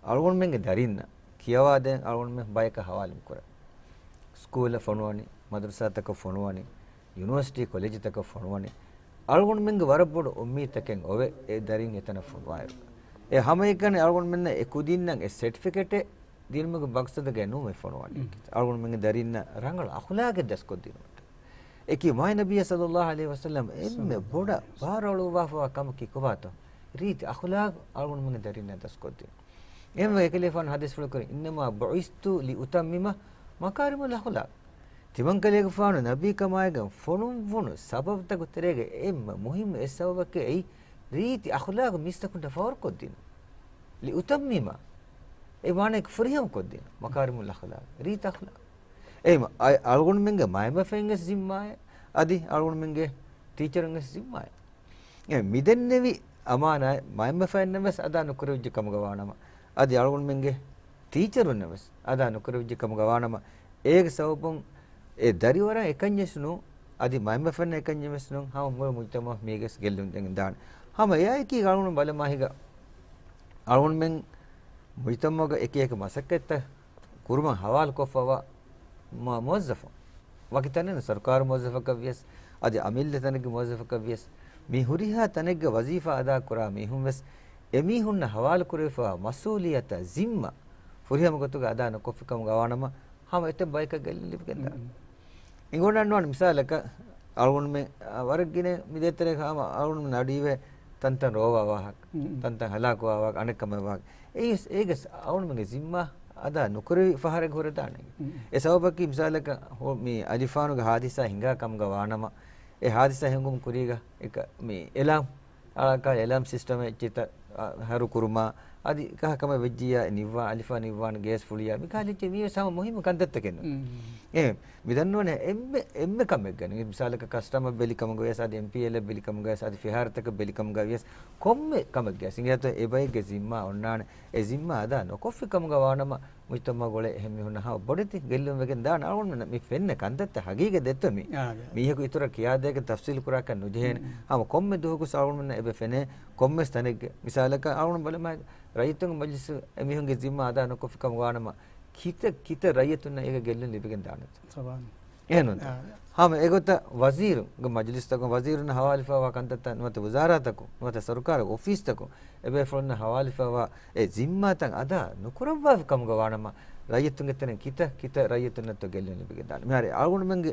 އަޅުގަނޑުމެންގެ ދަރިންނަށް ކިޔަވާދޭން އަޅުގަނޑުމެން ބަޔަކަށް ހަވާލު ކުރަން. ސްކޫލަށް ފޮނުވަނީ، މަދްރަސާތަކަށް ފޮނުވަނީ، ޔުނިވަރސިޓީ ކޮލެޖުތަކަށް ފޮނުވަނީ. އަޅުގަނޑުމެންގެ ވަރަށް ބޮޑު އުއްމީދުތަކެއް އޮވޭ އެ ދަރިން އެތަނަށް ފޮނުވާއިރު. އެ ހަމައެކަނި އަޅުގަނޑުމެންނަށް އެ ކުދިންނަށް އެ ސެޓްފިކެޓެއް ދިނުމުގެ މަގްސަދުގައި ނޫން އެ ފޮނުވަނީ. އަޅުގަނޑުމެންގެ ދަރިންނަށް ރަނގަޅު އަޚުލާގެއް ދަސްކޮށްދިނުމަށްޓަކައި. އެކީ މާތް ނަބިއްޔާ ޞައްލައްލާހު ޢަލައިހި ވަސައްލަމް އެންމެ ބޮޑަށް ބާރުއަޅުއްވާފަވާ ކަމަކީ ކޮބާތޯ؟ ރީތި އަޚުލާގު އަޅުގަނޑުމެންގެ ދަރިންނަށް ދަސްކޮށްދިނުން. އެހެންވެ އެކަލޭގެފާނު ޙަދީޘްފުޅު ކުރި، "إنما بعثت لأتمم مكارم الأخلاق." ތިމަންކަލޭގެފާނު ނަބީކަމާއިގެން ފޮނުއްވުނު ސަބަބުތަކުގެ ތެރޭގައި އެންމެ މުހިއްމު އެއް ސަބަބަކީ އެއީ ރީތި އަޚުލާގު މީސްތަކުންނަށް ފަހުރުކޮށްދިނުން. لأتمم. އެ މާނައަކީ ފުރިހަމަކޮށްދިނުން. މަކާރިމުލް އަޚްލާޤް. ރީތި އަޚްލާޤް. އެހެން އަ-، އަޅުގަނޑުމެންގެ މައިންބަފައިންގެ ޒިންމާއެއް، އަދި އަޅުގަނޑުމެންގެ ޓީޗަރުންގެ ޒިންމާއެއް. އެ މިދެންނެވި އަމާނާތް މައިންބަފައިންނަށް ވެސް އަދާ ނުކުރެވިއްޖެ ކަމުގަ ވާނަމަ، އަދި އަޅުގަނޑުމެންގެ ޓީޗަރުންނަށް ވެސް އަދާ ނުކުރެވިއްޖެ ކަމުގަ ވާނަމަ، އޭގެ ސަބަބުން އެ ދަރިވަރަށް އެކަންޏެއްސް ނޫން، އަދި މައިންބަފައިންނަށް އެކަންޏެއް ވެސް ނޫން، ހަމަ މުޅި މުޖްތަމަޢު މީގެ ގެއްލުން ދެން ދާނެ. ހަމަ އެއާއެކީ އަޅުގަނޑު ބަލަމާ ހިނގާ އަޅުގަނޑުމެން މުޖްތަމަޢުގަ އެކި އެކި މަސައްކަތްތައް ކުރުމަށް ހަވާލުކޮށްފަވާ މު-، މުވައްޒަފުން، ވަކި ތަނެއް ނޫން، ސަރުކާރު މުވައްޒަފަކަށް ވިޔަސް، އަދި އަމިއްލަ ތަނެއްގެ މުވައްޒަފަކަށް ވިޔަސް، މި ހުރިހާ ތަނެއްގެ ވަޒީފާ އަދާ ކުރާ މީހުން ވެސް، އެމީހުންނަށް ހަވާލު ކުރެވިފަވާ މަސްއޫލިއްޔަތާ ޒިންމާ ފުރިހަމަ ގޮތުގަ އަދާ ނުކޮށްފި ކަމުގަ ވާނަމަ، ހަމަ އެތައް ބަޔަކަށް ގެއްލުން ލިބިގެން ދާނެ. އިނގޮންނަން ނުވާނެ މިސާލަކަށް، އަޅުގަނޑުމެން، އަ، ވަރަށް ގިނަ މި ދޭތެރޭގަ ހަމަ އަޅުގަނޑުމެން އަޑުއިވޭ ތަންތަން ރޯވާ ވާހަކަ، ތަންތަން ހަލާކުވާ ވާހަކަ، އަނެއްކަމެއް ވާހަކަ. އެއީ ވެސް އޭގެ ސް-، އަޅުގަނޑުމެންގެ ޒިންމާ އަދާ ނުކުރެވި ފަހަރެއް ހުރެދާނެ. އެ ސަބަބަކީ މިސާލަކަށް ހު-، މި އަލިފާނުގެ ހާދިސާ ހިނގާ ކަމުގަ ވާނަމަ، އެ ހާދިސާ ހިނގުމުން ކުރީގަ އެކަ-، މި އެލާމް އަޅާކާ އެލާމް ސިސްޓަމެއް އެއްޗެއްތައް، އަ، ހަރު ކުރުމާ، އަދި ކަހަ ކަމެއް ވެއްޖިއްޔާ ނިއްވާ، އަލިފާ ނިއްވާން ގޭސް ފުޅިޔާ، މިކަހަލަ އެއްޗެއް މީ ވެސް ހަމަ މުހިއްމު ކަންތައްތަކެއް ނޫން. އެ، މި ދަންނަވަނީ އެންމެ، އެންމެ ކަމެއް ގަނެ. މިސާލަކަށް ކަސްޓަމަށް ބެލި ކަމުގަ ވިޔަސް، އަދި އެމްޕީއެލްއަށް ބެލި ކަމުގަ ވިޔަސް، އަދި ފިހާރަތަކަށް ބެލި ކަމުގަ ވިޔަސް، ކޮންމެ ކަމެއްގަ ވިޔަސް އިނގޭތޯ އެބައެއްގެ ޒިންމާ އޮންނާނެ. އެ ޒިންމާ އަދާ ނުކޮށްފި ކަމުގަ ވާނަމަ، މުޖްތަމަޢުގަ އުޅޭ އެހެން މީހުންނަށް ހަމަ ބޮޑެތި ގެއްލުން ވެގެން ދާނެ. އަޅުގަނޑުމެންނަށް މި ފެންނަ ކަންތައްތައް ހަގީގަތް ދެއްތޯ މީ. އާ، އާ. މީހަކު އިތުރަށް ކިޔާދޭކަށް ތަފްސީލު ކުރާކަށް ނުޖެހޭނެ. ހަމަ ކޮންމެ ދުވަހަކު އަޅުގަނޑުމެންނަށް އެބަ ފެނޭ ކޮންމެސް ތަނެއްގެ. މިސާލަކަށް އަޅުގަނޑު ބަލަމާ ރައްޔިތުންގެ މަޖިލިސް އެމީހުންގެ ޒިންމާ އަދާ ނުކޮށްފި ކަމުގަ ވާނަމަ، ކިތައް ކިތައް ރައްޔިތުންނަށް އޭގެ ގެއްލުން ލިބިގެން ދާނެތޯ؟ ސަބާން. އެހެންނޫންތަ؟ ހަމަ އެގޮތަށް ވަޒީރުންގެ މަޖިލިސްތަކުން، ވަޒީރުންނަށް ހަވާލުވެފައިވާ ކަންތައްތައް ނުވަތަ ވުޒާރާތަކުން، ނުވަތަ ސަރުކާރުގެ އޮފީސްތަކުން އެބޭފުޅުންނަށް ހަވާލުވެފައިވާ އެ ޒިންމާތައް އަދާ ނުކުރައްވާފި ކަމުގަ ވާނަމަ، ރައްޔިތުންގެ ތެރެއިން ކިތައް ކިތައް ރައްޔިތުންނަށްތޯ ގެއްލުން ލިބިގެން ދާނެ. މިހާރު އަޅުގަނޑުމެންގެ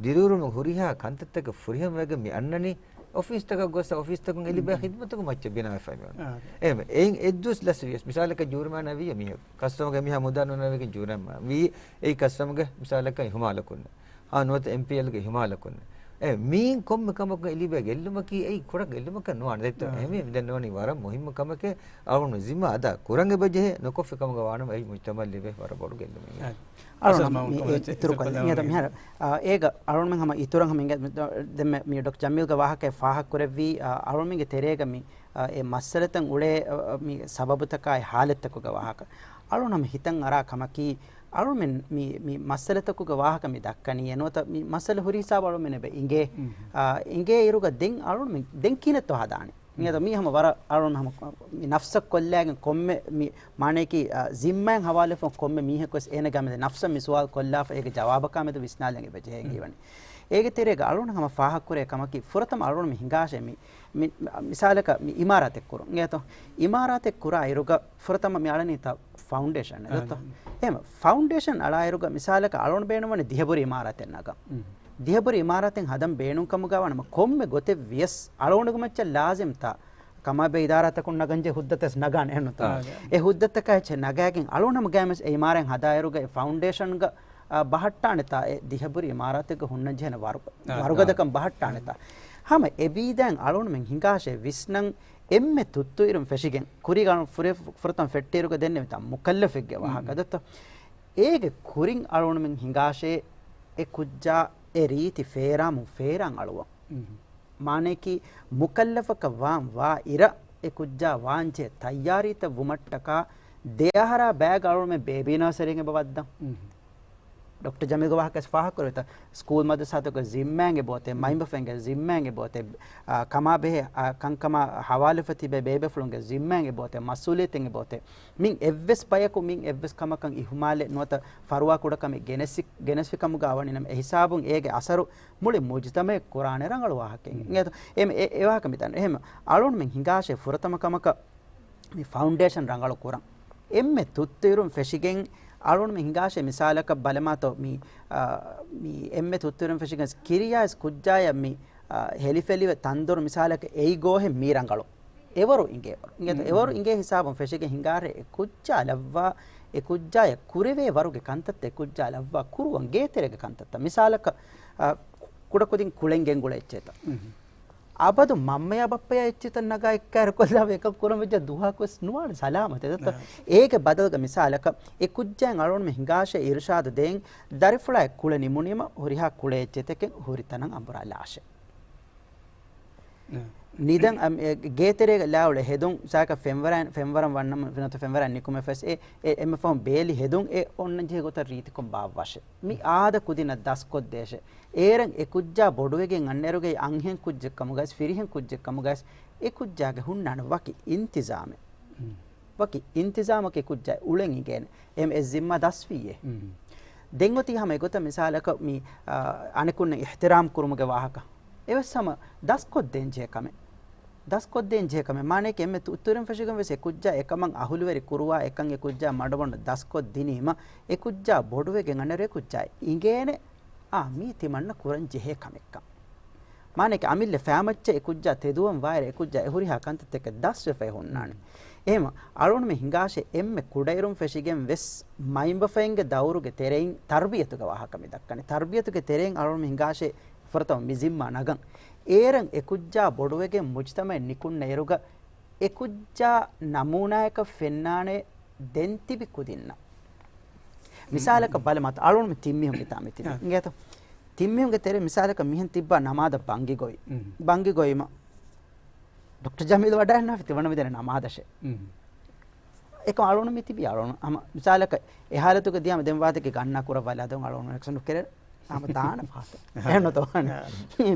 ދިރިއުޅުމުގެ ހުރިހާ ކަންތައްތަކަށް ފުރިހަމަވެގެން މި އަންނަނީ އޮފީސްތަކަށް ގޮސް، އޮފީސްތަކުން އެ ލިބޭ ހިދުމަތުގެ މައްޗަށް ބިނާވެފައި މިވަނީ. އާ. އެހެން އެއިން އެއްދުވަސް ލަސްވިޔަސް، މިސާލަކަށް ޖޫރިމާނާ ވިއްޔަ މީހަކު ކަސްޓަމަރގެ މީހާ މުދާ ނުނެވިގެން ޖޫރިމާނާ ވީ، އެއީ ކަސްޓަމަރގެ މިސާލަކަށް ހިމާލަކުންނެއް. އާ، ނުވަތަ އެމްޕީއެލްގެ ހިމާލަކުންނެއް. އެ، މީން ކޮންމެ ކަމަކުން އެ ލިބޭ ގެއްލުމަކީ އެއީ ކުޑަ ގެއްލުމަކަށް ނުވާނެ. ދެއްތޯ؟ އާ. އެހެންވެ މި ދެންނެވަނީ ވަރަށް މުހިއްމު ކަމެކޭ، އަޅުގަނޑު ޒިންމާ އަދާ ކުރަން އެބަޖެހޭ، ނުކޮށްފި ކަމުގަ ވާނަމަ އެއީ މުޖްތަމަޢަށް ލިބޭ ވަރަށް ބޮޑު ގެއްލުމެއް. އާ. އަޅުގަނޑު އަސަސް މި މައުން އި-، ކޮންމެސް އިތުރު ކޮށްލަން. އިތުރު މިހާރު، އާ، އޭގަ އަޅުގަނޑުމެން ހަމަ އިތުރަށް ހަމަ އިނގޭ، ދެންމެ މި ޑޮކްޓަރ ޖަމީލްގެ ވާހަކައެއް ފާހަގަ ކުރެއްވީ، އާ، އަޅުގަނޑުމެންގެ ތެރޭގަ މި، އާ، އެ މައްސަލަތައް އުޅޭ، އާ، މި ސަބަބުތަކާއި ހާލަތްތަކުގެ ވާހަކަ. އަޅުގަނޑު ހަމަ ހިތަށް އަރާ ކަމަކީ، އަޅުގަނޑުމެން މި، މި މައްސަލަތަކުގެ ވާހަކަ މި ދައްކަނީ، އެ ނުވަތަ މި މައްސަލަ ހުރި ހިސާބު އަޅުގަނޑުމެން އެބަ އިނގޭ، އާ، އިނގޭ އިރުގަ ދެން އަޅުގަނޑުމެން ދެން ކިހިނެއްތޯ ހަދާނީ؟ މިއަދު މީ ހަމަ ވަރަށް އަޅުގަނޑު ހަމަ މި ނަފްސަށް ކޮށްލާގެން ކޮންމެ މި މާނައަކީ، އާ، ޒިންމާއިން ހަވާލުވެފަ ކޮންމެ މީހަކުވެސް އޭނަގެ މެދު ނަފްސަށް މި ސުވާލު ކޮށްލާފަ އޭގެ ޖަވާބަކާ މެދު ވިސްނާލަން އެބަ ޖެހޭ ހީވަނީ. އޭގެ ތެރޭގަ އަޅުގަނޑު ހަމަ ފާހަގަކުރޭ ކަމަކީ، ފުރަތަމަ އަޅުގަނޑު މި ހިނގާށޭ މި، މި، މިސާލަކަށް މި އިމާރާތެއް ކުރުން. އިނގޭތޯ؟ އިމާރާތެއް ކުރާ އިރުގަ ފުރަތަމަ މި އަޅަނީތަ ފައުންޑޭޝަން އެއް ދޯ؟ އާ. އެހެން ފައުންޑޭޝަން އަޅާއިރުގަ މިސާލަކަށް އަޅުގަނޑު ބޭނުންވަނީ ދިހަބުރި އިމާރާތެއް ނަގަން. ދިހަބުރި އިމާރާތެއް ހަދަން ބޭނުންކަމުގަ ވާނަމަ ކޮންމެ ގޮތެއް ވިޔަސް އަޅުގަނޑުގެ މައްޗަށް ލާޒިމްތަ ކަމާބެހޭ އިދާރާތަކުން ނަގަންޖެހޭ ހުއްދަތައް ނަގާނެ އެހެންނުތަ؟ އާ. އެ ހުއްދަތަކާ އެއްޗެއް ނަގާގެން އަޅުގަނޑު ގައިމުވެސް އެ އިމާރާތް ހަދާއިރުގަ އެ ފައުންޑޭޝަންގަ، އާ، ބަހައްޓާނެތާ އެ ދިހަބުރި އިމާރާތެއްގަ ހުންނަންޖެހޭނެ ވަރު-، އާ، ވަރުގަދަކަން ބަހައްޓާނެތާ؟ ހަމަ އެބީދައިން އަޅުގަނޑުމެން ހިނގާށޭ ވިސްނަން އެންމެ ތުއްތުއިރުން ފެށިގެން ކުރީގަ ފުރެ-، ފުރަތަމަ ފެއްޓިއިރުގަ ދެންނެވިތާ މުކައްލަފެއްގެ ވާހަކަ ދޯ؟ އޭގެ ކުރިން އަޅުގަނޑުމެން ހިނގާށޭ އެ ކުއްޖާ އެ ރީތި ފޭރާމުން ފޭރާން އަޅުވަން. މާނައަކީ މުކައްލަފަކަށް ވާން ވާ އިރަށް އެ ކުއްޖާ ވާންޖެހޭ ތައްޔާރީތައް ވުމަށްޓަކާ ދެއަހަރާ ބައިގަ އަޅުގަނޑުމެން ބޭބީ ނާސަރީން އެބަ ވައްދަން. ޑޮކްޓަރ ޖަމީލްގެ ވާހަކައަށް ފާހަގަކުރެވިތާ، ސްކޫލް މަދްރަސާތަކުގެ ޒިންމާއިން އެބައޮތޭ، މައިންބަފައިންގެ ޒިންމާއިން އެބައޮތޭ، އާ، ކަމާބެހޭ، އާ، ކަންކަމާ ހަވާލުވެފަ ތިބޭ ބޭބޭފުޅުންގެ ޒިންމާއިން އެބައޮތޭ، މަސްއޫލިއްޔަތެއް އެބައޮތޭ. މިން އެއްވެސް ބަޔަކު މިން އެއްވެސް ކަމަކަށް އިހުމާލެއް ނުވަތަ ފަރުވާ ކުޑަކަމެއް ގެނެސި-، ގެނެސްފި ކަމުގަ ވަނީ ނަމަ، އެ ހިސާބުން އޭގެ އަސަރު މުޅި މުޖުތަމައެއް ކުރާނެ ރަނގަޅު ވާހަކައެއް. އެ، އެ ވާހަކަ މިތާން. އެހެން އަޅުގަނޑުމެން ހިނގާށޭ ފުރަތަމަ ކަމަކަށް މި ފައުންޑޭޝަން ރަނގަޅު ކުރަން. އެންމެ ތުއްތުއިރުން ފެށިގެން އަޅުގަނޑުމެން ހިނގާށޭ މިސާލަކަށް ބަލަމާތޯ މި، އާ، މި އެންމެ ތުއްތުއިރުން ފެށިގެން ކިރިޔާ އިސް ކުއްޖާޔަށް މި، އާ، ހެލިފެލިވެ ތަންދޮރު މިސާލަކަށް އެއި ގޯހެއް މީ ރަނގަޅު. އެވަރު އިނގޭ ވަރު. އިނގޭތޯ؟ އެވަރު އިނގޭ ހިސާބުން ފެށިގެން ހިނގާށޭ އެ ކުއްޖާ ލައްވާ، އެ ކުއްޖާޔަށް ކުރެވޭ ވަރުގެ ކަންތައްތައް އެ ކުއްޖާ ލައްވާ ކުރުވަން ގޭތެރޭގެ ކަންތައްތައް. މިސާލަކަށް، އާ، ކުޑަކުދިން ކުޅެން ގެންގުޅޭ އެއްޗެތަ. އަބަދު މަންމަޔާ ބައްޕަޔާ އެއްޗިތައް ނަގާ އެއްކައިރިކޮށްލާފަ އެކަން ކުރަން ވެއްޖެ ދުވަހަކުވެސް ނުވާނެ ސަލާމަތެއް. އޭގެ ބަދަލުގަ މިސާލަކަށް އެ ކުއްޖާއަށް އަޅުގަނޑުމެން ހިނގާށޭ އިރުޝާދު ދޭން، ދަރިފުޅާ އެ ކުޅެ ނިމުނީމަ ހުރިހާ ކުޅޭ އެއްޗެތަކެއް ހުރި ތަނަށް އަނބުރާލާށޭ. ނިދަން އަ، އެ، ގޭތެރޭގަ ލާ އުޅެ ހެދުން ސާކަ ފެންވަރާ، ފެންވަރަން ވަންނަމުން ނުވަތަ ފެންވަރާ ނިކުމެ ފަސް އެ، އެ، އެންމެ ފަހުން ބޭލި ހެދުން އެ އޮންނަން ޖެހޭ ގޮތަށް ރީތިކޮށް ބާއްވާށޭ. މި އާދަ ކުދިންނަށް ދަސްކޮށްދޭށޭ. އޭރަށް އެ ކުއްޖާ ބޮޑުވެގެން އަންނައިރުގައި އަންހެން ކުއްޖެއްކަމުގައިސް، ފިރިހެން ކުއްޖެއްކަމުގައިސް، އެ ކުއްޖާގެ ހުންނާނެ ވަކި އިންތިޒާމެއް. ވަކި އިންތިޒާމަކަށް އެ ކުއްޖާ އުޅެން އިނގޭނެ. އެމް އެ ޒިންމާ ދަސްވީއޭ. ދެން އޮތީ ހަމަ އެގޮތަށް މިސާލަކަށް މި، އާ، އަނެކުންނަށް އިޙްތިރާމް ކުރުމުގެ ވާހަކަ. އެވެސް ހަމަ ދަސްކޮށްދޭން ޖެހޭ ކަމެއް. ދަސްކޮށްދޭން ޖެހޭ ކަމެއް. މާނައަކީ އެންމެ ތުއްތުރިން ފެށިގެން ވެސް އެ ކުއްޖާ އެކަމަށް އަހުލުވެރި ކުރުވާ އެކަން އެ ކުއްޖާ މަޑުމަޑުން ދަސްކޮށްދިނީމަ، އެ ކުއްޖާ ބޮޑުވެގެން އަންނައިރު އެ ކުއްޖާ އިނގޭނެ، އާ، މީ ތިމަންނަ ކުރަން ޖެހޭ ކަމެއްކަން. މާނައަކީ އަމިއްލަ ފައިމައްޗަށް އެ ކުއްޖާ ތެދުވަން ވާއިރަށް އެ ކުއްޖާ އެ ހުރިހާ ކަންތައްތަކަށް ދަސްވެފައި ހުންނާނެ. އެހެން އަޅުގަނޑުމެން ހިނގާށޭ އެންމެ ކުޑައިރުން ފެށިގެން ވެސް މައިންބަފައިންގެ ދައުރުގެ ތެރެއިން ތަރުބިޔަތުގެ ވާހަކަ މި ދައްކަނީ. ތަރުބިޔަތުގެ ތެރެއިން އަޅުގަނޑުމެން ހިނގާށޭ ފުރަތަމަ މި ޒިންމާ ނަގަން. އޭރަށް އެ ކުއްޖާ ބޮޑުވެގެން މުޖްތަމައެއް ނިކުންނައިރުގަ އެ ކުއްޖާ ނަމޫނާޔަކަށް ފެންނާނެ ދެން ތިބި ކުދިންނަށް. މިސާލަކަށް ބަލަމާތޯ އަޅުގަނޑު ތިން މީހުން ހިތާ މިތިބީ. އިނގޭތޯ؟ ތިން މީހުންގެ ތެރޭ މިސާލަކަށް މިހެން ތިއްބާ ނަމާދަށް ބަންގި ގޮތް. ބަންގި ގޮތްމަ ޑޮކްޓަރ ޖަމީލް ވަޑައިންނާފި ތިވަނަ މިދެން ނަމާދަށެ. އެކަމް އަޅުނު މި ތިބީ އަޅުނު ހަމަ މިސާލަކަށް އެ ހާލަތުގަ ދިޔަމަ ދެން ވާތަކެ ގަންނާ ކުރައްވާލާ ދެން އަޅުނު އެކްސެންޓް ކެރެ ހަމަ ދާނަ ފާތެ. އެހެން ނުތޯ ވާނެ.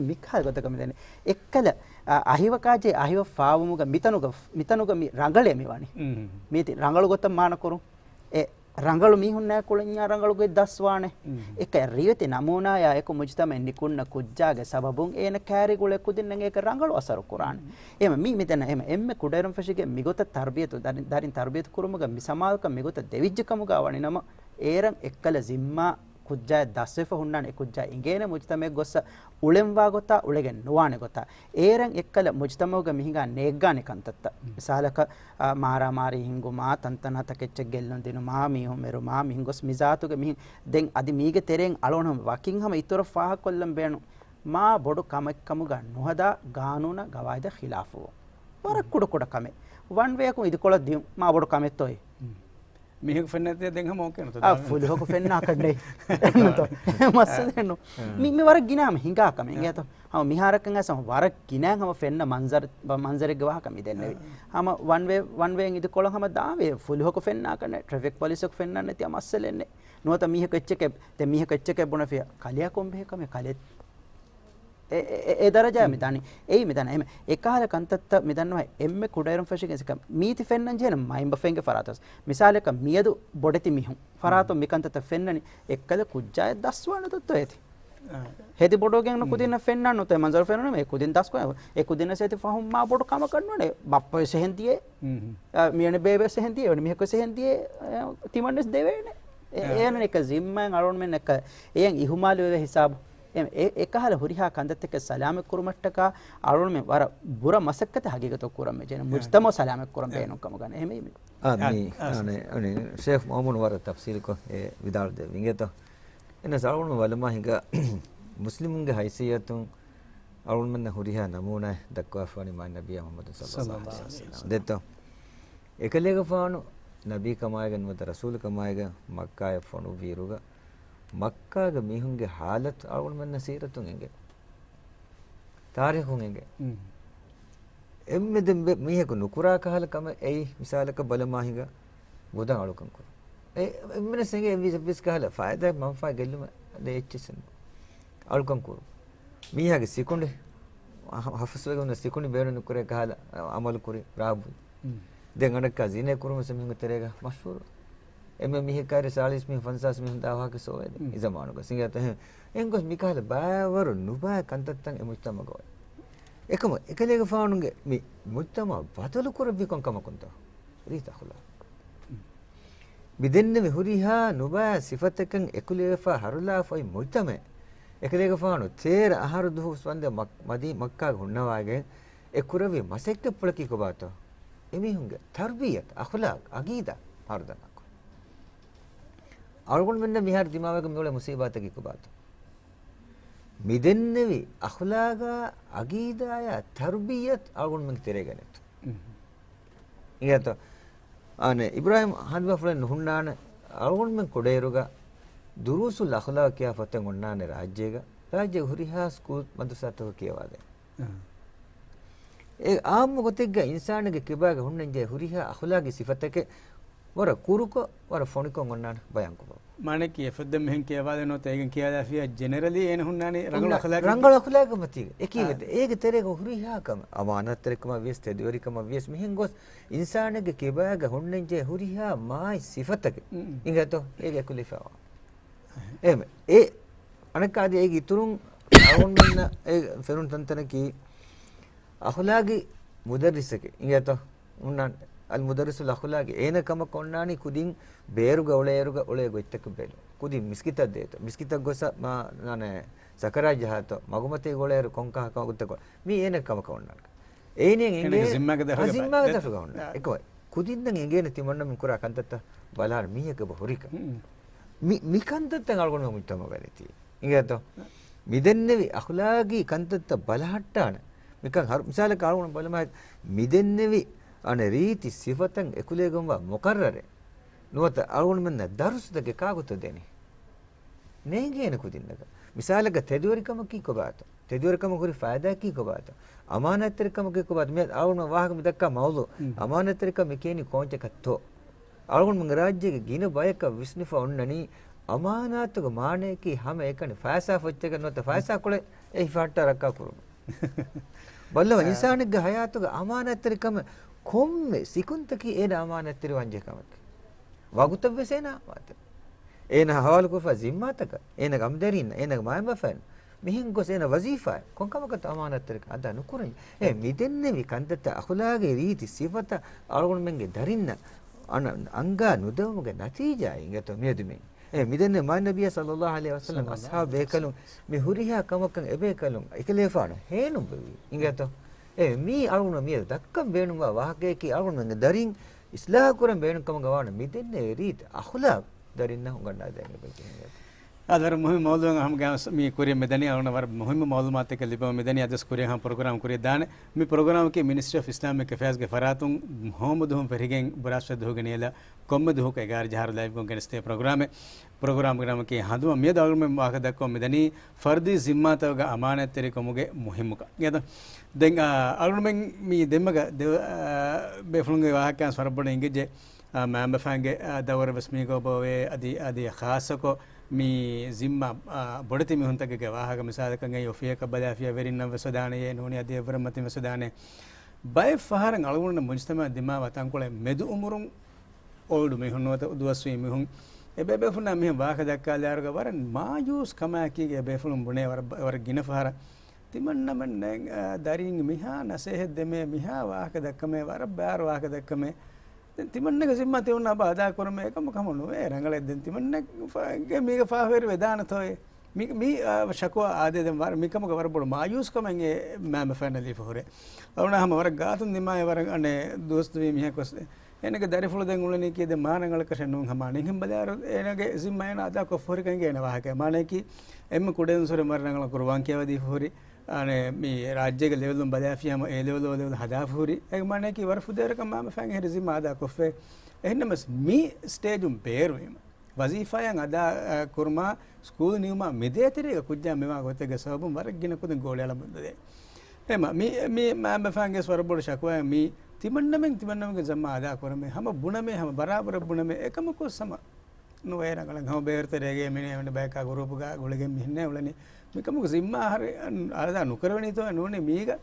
މިކާ ގޮތަކަށް މިދެން. އެއްކަލަ، އަ، އަހިވަކާޖެ އަހިވަ ފާވުމުގަ މިތަނުގަ، މިތަނުގަ މި ރަނގަޅޭ މި ވަނީ. މީތި ރަނގަޅު ގޮތަށް މާނަ ކުރުން. އެ ރަނގަޅު މީހުންނާ ކުޅެންޏާ ރަނގަޅު ގޮތް ދަސްވާނެ. އެކަ ރިވެތި ނަމޫނާޔާ އެކު މުޖްތަމައެއް ނިކުންނަ ކުއްޖާގެ ސަބަބުން އޭނަ ކައިރި ގުޅޭ ކުދިންނަށް އޭކަ ރަނގަޅު އަސަރު ކުރާނެ. އެހެމަ މީ މިދަންނަ އެހެމަ އެންމެ ކުޑައިރުން ފެށިގެން މިގޮތަށް ތަރުބިޔަތު ދަރިން، ދަރިން ތަރުބިޔަތު ކުރުމުގަ މި ސަމާލުކަން މިގޮތަށް ދެވިއްޖެ ކަމުގަ ވަނިނަމަ، އޭރަށް އެއްކަލަ ޒިންމާ ކުއްޖާއަށް ދަސްވެފަ ހުންނާނެ އެ ކުއްޖާ އިނގޭނެ މުޖްތަމައެއް ގޮއްސަ އުޅެންވާ ގޮތާ، އުޅެގެން ނުވާނެ ގޮތާ. އޭރަށް އެއްކަލަ މުޖްތަމައުގަ މިހިނގާ ނޭއްގާނެ ކަންތައްތައް. މިސާލަކަށް، އާ، މާރާމާރީ ހިންގުމާ، ތަންތަނާ ތަކެއްޗެއް ގެއްލުން ދިނުމާ، މީހުން މެރުމާ، މިހެން ގޮސް މިޒާތުގެ މިހިން ދެން އަދި މީގެ ތެރެއިން އަޅުގަނޑު ވަކިން ހަމަ އިތުރަށް ފާހަގަކޮށްލަން ބޭނުން. މާ ބޮޑު ކަމެއްކަމުގަ ނުހަދާ ގާނޫނާ ގަވާއިދާ ޚިލާފުވުން. ވަރަށް ކުޑަ ކުޑަ ކަމެއް. ވަން ވޭއަކުން އިދިކޮޅަށް ދިޔުން މާ ބޮޑު ކަމެއްތޯ އެ؟ މީހަކު ފެންނަތީ ދެން ހަމަ އޯކޭ ނުތަ؟ އާ، ދާމެ. ފުލުހަކު ފެންނާކަށް ނެތް. ނުތަ؟ މައްސަލައެއް ނޫން. މި، މި ވަރަށް ގިނަ ހަމަ ހިނގާ ކަމެއް. އިނގޭތޯ؟ ހަމަ މިހާރަކަށް އައިސް ހަމަ ވަރަށް ގިނަ ހަމަ ފެންނަ މަންޒަރު، މަންޒަރެއްގެ ވާހަކަ މި ދެންނެވި. ހަމަ ވަން ވޭ، ވަން ވޭއިން އިދިކޮޅަށް ހަމަ ދާންވޭ. ފުލުހަކު ފެންނާކަށް ނެތް. ޓްރެފިކް ޕޮލިސަކު ފެންނަން ނެތި މައްސަލައެއް ނެތް. ނުވަތަ މީހަކު އެއްޗެކޭ، ދެ މީހަކު އެއްޗެކޭ ބުނެފިޔާ ކަލެއަކުން ބެހޭ ކަމެއް ކަލެ އެ، އެ، އެ، އެ ދަރަޖާ މި ދާނީ. އެއީ މި ދާނީ. އެހެމަ އެކަހަލަ ކަންތައްތައް މި ދަންނަވާ އެންމެ ކުޑައިރުން ފެށިގެން ސިކަ މީތި ފެންނަން ޖެހޭނެ މައިންބަފައިންގެ ފަރާތަސް. މިސާލަކަށް މިއަދު ބޮޑެތި މީހުން ފަރާތުން މި ކަންތައްތައް ފެންނަނީ އެއްކަލަ ކުއްޖާއެއް ދަސްވާނެ ދޮއްތޯ އޭތި. ހެދި ބޮޑުވެގެން ކުދިންނަށް ފެންނަން ނުތޯ އެ މަންޒަރު ފެންނަނީ އެ ކުދިން ދަސްކޮށް، އެ ކުދިންނަށް އޭތި ފަހުން މާ ބޮޑު ކަމަކަށް ނުވާނެ. ބައްޕަވެސް އެހެން ދިޔައޭ. އާ، މިއަނެއް ބޭބެވެސް އެހެން ދިޔައޭ. މީހަކުވެސް އެހެން ދިޔައޭ. އެ، ތިމަންވެސް ދެވޭނެ. އެ، އޭނަ އެކަ ޒިންމާއިން އަޅުގަނޑުމެން އެކަ އެޔަށް އިހުމާލުވެވޭ ހިސާބު. އެ، އެ، އެކަހަލަ ހުރިހާ ކަންތައްތަކެއް ސަލާމަތް ކުރުމަށްޓަކާ އަޅުގަނޑުމެން ވަރަށް ބުރަ މަސައްކަތެއް ހަގީގަތަށް ކުރަން ވެއްޖެ. މުޖްތަމައު ސަލާމަތް ކުރަން ބޭނުން ކަމުގަ ނޭ. އެހެންވީމަ. އާ، މި، އާ، އަނެ، އަނެ، ޝޭޚް މައުމޫން ވަރަށް ތަފްސީލުކޮށް އެ ވިދާޅުދެއްވި އިނގޭތޯ. އެނަސް އަޅުގަނޑު ވަލަމާ ހިނގާ މުސްލިމުންގެ ހައިސިއްޔަތުން އަޅުގަނޑުމެންނަށް ހުރިހާ ނަމޫނާއެއް ދައްކަވާފަވަނީ މާތް ނަބިއްޔާ މުޙައްމަދު ޞައްލައްލާހު ޢަލައިހި ވަސައްލަމް. ދެއްތޯ؟ އެކަލޭގެފާނު ނަބީ ކަމާއިގެން ނުވަތަ ރަސޫލު ކަމާއިގެން މައްކާޔަށް ފޮނުއްވިއިރުގަ، މައްކާގެ މީހުންގެ ހާލަތު އަޅުގަނޑުމެންނަށް ސީރަތުން އެނގޭ. ތާރީޚުން އެނގޭ. އެންމެ ދެން ބެ-، މީހަކު ނުކުރާ ކަހަލަ ކަމެއް އެއީ، މިސާލަކަށް ބަލަމާ ހިނގާ، ގުދަން އަޅުކަން ކުރުން. އެ، އެ، އެންމެނަސް އެނގޭ އެއްވެސް، އެއްވެސް ކަހަލަ ފައިދާ މަންފާ ގެއްލުމެއް އެއްޗެއްސެއް ނޫން. އަޅުކަން ކުރުން. މީހާގެ ސިކުނޑި، ހަ-، ހަފަސްވެގެން ސިކުނޑި ބޭނުން ކުރޭ ކަހަލަ އަމަލު ކުރި ރާބު. ދެން އަނެއްކާ ޒިނޭ ކުރުމަށް މީހުންގެ ތެރޭގަ މަޝްހޫރު. އެންމެ މީހެއް ކާރި ސާޅީސް މީހުން ފަންސާސް މީހުން ދާ ވާހަކަ ސޯވޭ ދެ. އިޒަމާނުގަ ސިނގޭތަ ހެން. އެންގޮސް މިކަހަލަ ބައިވަރު ނުބައި ކަންތައްތައް އެ މުޖްތަމަގަ އޮތް. އެކަމަ އެކަލޭގެފާނުގެ މި މުޖްތަމަ ބަދަލު ކުރެއްވި ކޮން ކަމަކުންތޯ؟ ރީތި އަޚުލާގު. މި ދެންނެވި ހުރިހާ ނުބައި ސިފަތަކަށް އެކުލެވިފާ ހަރުލާފައި މުޖްތަމައެއް. އެކަލޭގެފާނު ތޭރަ އަހަރު ދުވަސް ވަންދެން މައް-، މަދީ މައްކާގަ ހުންނަވައިގެން އެ ކުރެއްވި މަސައްކަތްޕުޅަކީ ކޮބާތޯ؟ އެމީހުންގެ ތަރުބިއްޔަތު، އަޚުލާގު، އަގީދާ މަރުދަނާކުރުން. އަޅުގަނޑުމެންނަށް މިހާރު ދިމާވެގެން މިއުޅޭ މުސީބާތަކީ ކޮބާތޯ؟ މިދެންނެވި އަޚުލާގާ، އަގީދާޔާ، ތަރުބިއްޔަތު އަޅުގަނޑުމެންގެ ތެރޭގަ ނެތު. އިނގޭތޯ؟ އާނެ، އިބްރާހިމް ހަނިފާފުޅެއް ނުހުންނާނެ. އަޅުގަނޑުމެން ކުޑައިރުގަ ދުރޫސުލް އަޚުލާގު ކިޔާ ފޮތެއް އޮންނާނެ ރާއްޖޭގަ. ރާއްޖޭގެ ހުރިހާ ސްކޫލް މަދްރަސާތަކު ކިޔަވާދޭން. އެ އާއްމު ގޮތެއްގަ އިންސާނެއްގެ ކިބާގަ ހުންނަންޖެހޭ ހުރިހާ އަޚުލާގީ ސިފަތަކެއް ވަރަށް ކުރުކޮށް، ވަރަށް ފޮނިކޮށް އޮންނާނެ ބަޔާންކުރުން. މާނައަކީ އެފަދަ މިހެން ކިޔަވާލެއް ނުވަތަ އޭގެން ކިޔާލާފިޔާ ޖެނެރަލީ އޭނަ ހުންނާނީ ރަނގަޅު އަޚުލާގެއް. ރަނގަޅު އަޚުލާގެއް މަތީގަ. އެކީ ވެތެ. އޭގެ ތެރޭގަ ހުރިހާ ކަމެއް، އަމާނާތްތެރިކަމަށް ވިޔަސް، ތެދުވެރިކަމަށް ވިޔަސް، މިހެން ގޮސް އިންސާނެއްގެ ކިބާގަ ހުންނަންޖެހޭ ހުރިހާ މާތް ސިފަތަކެއް އިނގޭތޯ އޭގެ އެކުލެވިފައިވާ. އެހެން. އެ އަނެއްކާ އަދި އޭގެ އިތުރުން އަޅުގަނޑުމެންނަށް އެ ފެނުނު ތަންތަނަކީ އަޚުލާގީ މުދައްރިސެކެ އިނގޭތޯ؟ އޮންނާނެ. އަލް މުދައްރިސުލް އަޚުލާގީ. އޭނަ ކަމަކަށް އޮންނާނީ ކުދިން ބޭރުގަ އުޅޭއިރުގަ އުޅޭ ގޮތްތަކެއް ބެލުން. ކުދިން މިސްކިތަށް ދޭތޯ. މިސްކިތަށް ގޮސް މާ، ނާނެ، ސަކަރާތް ޖަހާތޯ. މަގުމަތީގަ އުޅޭއިރު ކޮންކަހަލަ ކަމަކު ގޮތްތަކު. މީ އޭނަ ކަމަކަށް އޮންނާނެ. އޭނަ އެނގޭ ޒިންމާގެ ދަށުގަ ޒިންމާގެ ދަށުގަ އޮންނާނެ. އެކޮއެ. ކުދިންނަށް އެނގޭނެ ތިމަންނަމެން ކުރާ ކަންތައްތައް ބަލާނެ މީހަކަށް އެބަ ހުރިކަން. މި، މި ކަންތައްތައް އަޅުގަނޑުމެން މުޖްތަމަޢުގަ ނެތީ. އިނގޭތޯ؟ މިދެންނެވި އަޚުލާގީ ކަންތައްތައް ބަލަހައްޓާނެ. މިކަން ހަރު، މިސާލަކަށް އަޅުގަނޑު ބަލަމާ، މިދެންނެވި އަނެއް ރީތި ސިފަތައް އެކުލެވިގެންވާ މުޤައްރަރެއް ނުވަތަ އަޅުގަނޑުމެންނަށް ދަރުސްތަކެއް ކާކުތޯ ދޭނީ؟ ނޭނގޭނެ ކުދިންނަކަށް. މިސާލަކަށް ތެދުވެރިކަމަކީ ކޮބާތޯ؟ ތެދުވެރިކަމަށް ހުރި ފައިދާއަކީ ކޮބާތޯ؟ އަމާނާތްތެރިކަމަކީ ކޮބާތޯ؟ މި އަޅުގަނޑު ވާހަކަ މި ދައްކާ މައުޟޫ. އަމާނާތްތެރިކަން މި ކިޔަނީ ކޯންޗަކަށްތޯ؟ އަޅުގަނޑުމެންގެ ރާއްޖޭގެ ގިނަ ބަޔަކަށް ވިސްނިފަ އޮންނަނީ އަމާނާތުގެ މާނަޔަކީ ހަމައެކަނި ފައިސާ ފޮއްޗަކަށް ނުވަތަ ފައިސާ ކޮޅެއް އެ ހިފަހައްޓާ ރައްކާ ކުރުމަށް. ބައްލަވަ އިންސާނެއްގެ ހަޔާތުގެ އަމާނާތްތެރިކަމެއް ކޮންމެ ސިކުންތަކީ އޭނަ އަމާނާތްތެރިވާންޖެހޭ ކަމެއް. ވަގުތަށްވެސް އޭނަ އަމާނާތްތެރި. އޭނަ ހަވާލުކޮށްފަ ޒިންމާތަކަށް، އޭނަގެ އަމިދަރީންނަށް، އޭނަގެ މައިންބަފައިން، މިހެން ގޮސް އޭނަ ވަޒީފާ ކޮންކަމަކަށް އަމާނާތްތެރިކަން އަދާ ނުކުރަން. އެ މިދެންނެވި ކަންތައްތައް އަޚުލާގީ ރީތި ސިފަތައް އަޅުގަނޑުމެންގެ ދަރިންނަށް އަން-، އަންގާ ނުދެވުމުގެ ނަތީޖާއެއް އިނގޭތޯ މިއަދު މި. އެ މިދެންނެވި މާތް ނަބިއްޔާ ޞައްލައްލާހު ޢަލައިހި ވަސައްލަމް އަޞްޙާބު ބޭކަލުން މި ހުރިހާ ކަމަކަށް އެބޭކަލުން އެކަލޭފާނު ހޭނުންވެވީ އިނގޭތޯ. އެ މީ އަޅުގަނޑު މިއަދު ދައްކަން ބޭނުންވާ ވާހަކަޔަކީ އަޅުގަނޑުމެންގެ ދަރިން އިޞްލާޙު ކުރަން ބޭނުން ކަމަށް ވާނެ މިދެންނެވި ރީތި އަޚުލާޤު ދަރިންނަށް އުނގަންނާދޭން އެބަ ޖެހެނީ. އާދެ، ވަރަށް މުހިއްމު މައުޟޫޢެއް ހަމަ ގާސް މި ކުރިޔަށް މިދަނީ، އަޅުގަނޑަށް ވަރަށް މުހިއްމު މައުލޫމާތެއް ލިބެމުން މިދަނީ. އަދިވެސް ކުރިޔަށް ހަމަ ޕްރޮގްރާމް ކުރިޔަށް ދާނެ. މި ޕްރޮގްރާމަކީ މިނިސްޓްރީ އޮފް އިސްލާމިކް އެފެއާޒްގެ ފަރާތުން ހޯމަ ދުވަހުން ފެށިގެން ބުރާސްފަތި ދުވަހުގެ ނިޔަލަށް ކޮންމެ ދުވަހަކު އެގާރަ ޖަހާއިރު ލައިވްކޮށް ގެނެސްދޭ ޕްރޮގްރާމެއް. ޕްރޮގްރާމްގެ ނަމަކީ ހަނދުމަ. މިއަދު އަޅުގަނޑުމެން ވާހަކަ ދައްކަމުން މިދަނީ ފަރުދީ ޒިންމާތަކުގެ އަމާނާތްތެރިކަމުގެ މުހިއްމުކަން. އިނގޭތަ؟ ދެން، އާ، އަޅުގަނޑުމެން މި ދެންމެގަ ދެ-، އާ، ބޭފުޅުންގެ ވާހަކައިން ވަރަށް ބޮޑަށް އެނގިއްޖެ. އާ، މާމަފާންގެ، އާ، ދައުރަށް ވެސް މީގަ އޮބޮވޭ. އަދި، އަދި ޚާއްޞަކޮށް މި ޒިންމާ، އާ، ބޮޑެތި މީހުންތަކެއްގެ ވާހަކަ މިސާލަކަށް އެ އޮފީހަކަށް ބަލާފިޔާ ވެރިންނަށް ވެސް ވެދާނެޔޭ ނޫނީ އަދި އެއްވަރަށް މަތިން ވެސް ވެދާނެ. ބައެއް ފަހަރަށް އަޅުގަނޑު މުޖްތަމަޢަށް ދިމާވާ ތަންކޮޅެއް މެދު އުމުރުން އޯލްޑް މީހުން ނުވަތަ ދުވަސްވީ މީހުން އެބޭބޭފުޅުންނާ މިހެން ވާހަކަ ދައްކާލާއިރުގަ ވަރަށް މާޔޫސް ކަމާއެކީގަ އެބޭފުޅުން ބުނޭ ވަރަށް، ވަރަށް ގިނަ ފަހަރަށް. ތިމަންނަމެން ދަރީން މިހާ ނަސޭހަތް ދެމޭ، މިހާ ވާހަކަ ދައްކަމޭ، ވަރަށް ބާރު ވާހަކަ ދައްކަމޭ. ދެން ތިމަންނަގެ ޒިންމާ ތިމަންނާ ބާ އަދާ ކުރަމޭ އެކަމަކު ހަމަ ނުވޭ ރަނގަޅެއް. ދެން ތިމަންނަގެ މީގަ ފާހަގަވެރި ވެދާނެތޯއޭ. މި، މި، އާ، ޝަކުވާ އާދޭ ދެން ވަރަށް މިކަމުގަ ވަރަށް ބޮޑު މާޔޫސްކަމެއް އެ މާމަފާނަށް ލިބިފަ ހުރޭ. އަޅުގަނޑަށް ހަމަ ވަރަށް ގާތުން ދިމާވޭ ވަރަށް އަނެއް ދުވަސް ދުވީ މީހަކު ވެސް އޭނަގެ ދަރިފުޅު ދެން އުޅެނީކީ ދެން މާ ރަނގަޅަކަށެއް ނޫން ހަމަ އަނެއްހެން ބަލާއިރު އޭނަގެ ޒިންމާ އޭނަ އަދާ ކޮށްފަ ހުރިކަން އޭނަ ވާހަކަ. މާނަޔަކީ އެންމެ ކުޑައިން ސުރެ މަރި ރަނގަޅަށް ޤުރުއާން ކިޔަވަދީފަ ހުރި. އަނެއް މި ރާއްޖޭގެ ލެވެލުން ބަލާފިޔާ ހަމަ އޭ ލެވެލް އޯ ލެވެލް ހަދާފަ ހުރި. އޭގެ މާނަޔަކީ ވަރަށް ފުދޭވަރަކަށް މާމަފާންގެ ހެރި ޒިންމާ އަދާ ކޮށްފައި. އެހެންނަމަސް މި ސްޓޭޖުން ބޭރުވީމަ ވަޒީފާއަށް އަދާ، އަ، ކުރުމާ، ސްކޫލް ނިމުމާ މިދޭތެރޭގަ ކުއްޖާ މިވާ ގޮތެއްގެ ސަބަބުން ވަރަށް ގިނަ ކުދިން ގޯޅިއަޅަމުންދޭ. އެމަ، މި، މި މާމަފާންގެ ވަރަށް ބޮޑު ޝަކުވާއެއް މި ތިމަންނަމެން ތިމަންނަމެންގެ ޒިންމާ އަދާ ކުރަމޭ، ހަމަ ބުނަމޭ، ހަމަ ބަރާބަރަށް ބުނަމޭ، އެކަމަކު ސަމަ ނުވޭ ރަނގަޅަށް ހަމަ ބޭރުތެރޭގެ މިނޭ އެމެން ބަޔަކާ ގުރޫޕުގަ ގުޅިގެން މިހެންނޭ އުޅެނީ. މިކަމަކު ޒިންމާ އަހަރެ އަދާ ނުކުރެވެނީތޯ ނޫނީ މީގަ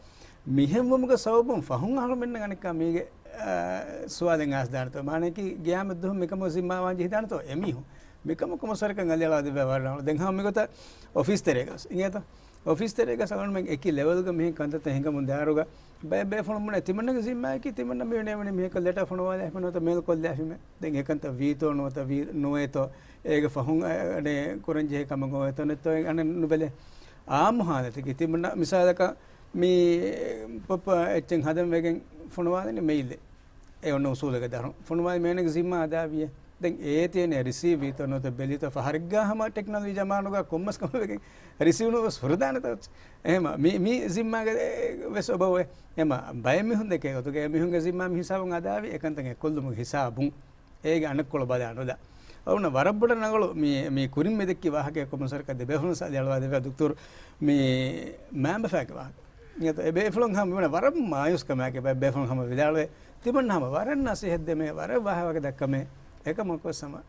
މިހެންވުމުގެ ސަބަބުން ފަހުން އަހަރުމެންނަށް އަނެއްކާ މީގެ، އާ، ސުވާލެއް އާސްދާނެތޯ؟ މާނައަކީ ގިޔާމަތް ދުވަހު މިކަމަކު ޒިންމާ ވާން ޖެހިދާނެތޯ އެމީހުން؟ މިކަމަކު ކޮންމެސް ވަރަކަށް އަލިއަޅާ ދެއްވާ ވަރަށް ރަނގަޅު. ދެން ހަމަ މިގޮތަށް އޮފީސް ތެރޭގަ ވެސް އިނގޭތޯ؟ އޮފީސް ތެރޭގަ ސަލާމަތް އެކި ލެވެލްގަ މިހެން ކަންތައްތައް ހިނގަމުން ދާއިރުގަ ބައެއް ބޭފުޅުން ބުނޭ ތިމަންނަގެ ޒިންމާއަކީ ތިމަންނަ މި ނޭވެނި މީހަކަށް ލެޓާ ފޮނުވާލާފި ނުވަތަ މެއިލް ކޮށްލާފީމޭ. ދެން އެކަންތައް ވީތޯ ނުވަތަ ވީ ނުވޭތޯ؟ އޭގެ ފަހުން އަ-، އަނެއް ކުރަން ޖެހޭ ކަމެއް އޮވޭތޯ ނެތްތޯ އަނެއް ނުބެލޭ. އާއްމު ހާލަތަކީ ތިމަންނަ މިސާލަކަށް މި ޕޮޕް އެއްޗެއް ހަދަން ވެގެން ފޮނުވާލަނީ މެއިލްއެއް. އެ އޮންނަ އުސޫލުގެ ދަށުން ފޮނުވާލި މީހުންގެ ޒިންމާ އަދާވިއޭ. ދެން އޭ ތިޔަނީ ރިސީވް ވީތޯ ނުވަތަ ބެލީތޯ؟ ފަހަރެއްގާ ހަމަ ޓެކްނޮލޮޖީ ޒަމާނުގަ ކޮންމެސް ކަމެއް ވެގެން ރިސީވް ނުވެސް ހުރެދާނެތޯ؟ އެހެމަ މި، މި ޒިންމާގެ ވެސް އޮބަ އޮވޭ. އެހެމަ ބައެއް މީހުން ދެކޭ ގޮތުގަ އެމީހުންގެ ޒިންމާ މި ހިސާބުން އަދާވީ އެކަންތައް އެއްކޮށްލުމުގެ ހިސާބުން. އޭގެ އަނެއްކޮޅު ބަލާނުލާ. އަޅުގަނޑަށް ވަރަށް ބޮޑަށް ރަނގަޅު މި، މި ކުރިން މި ދެއްކި ވާހަކައެއް ކޮންމެސް ވަރަކަށް ދެ ބޭފުޅުން ސަލި އަޅުވާ ދެއްވާ ދޮކްތަރު މި މާބަފާގެ ވާހަކަ. އިނގޭތޯ އެ ބޭފުޅުން ހަމަ މިވަނީ ވަރަށް މާޔޫސް ކަމާއެކޭ ބައެއް ބޭފުޅުން ހަމަ ވިދާޅުވޭ. ތިމަންނަ ހަމަ ވަރަށް ނަސޭހަތް ދެމޭ، ވަރަށް ވާހަކަ ދައްކަމޭ. އެކަމަކު ސަމަ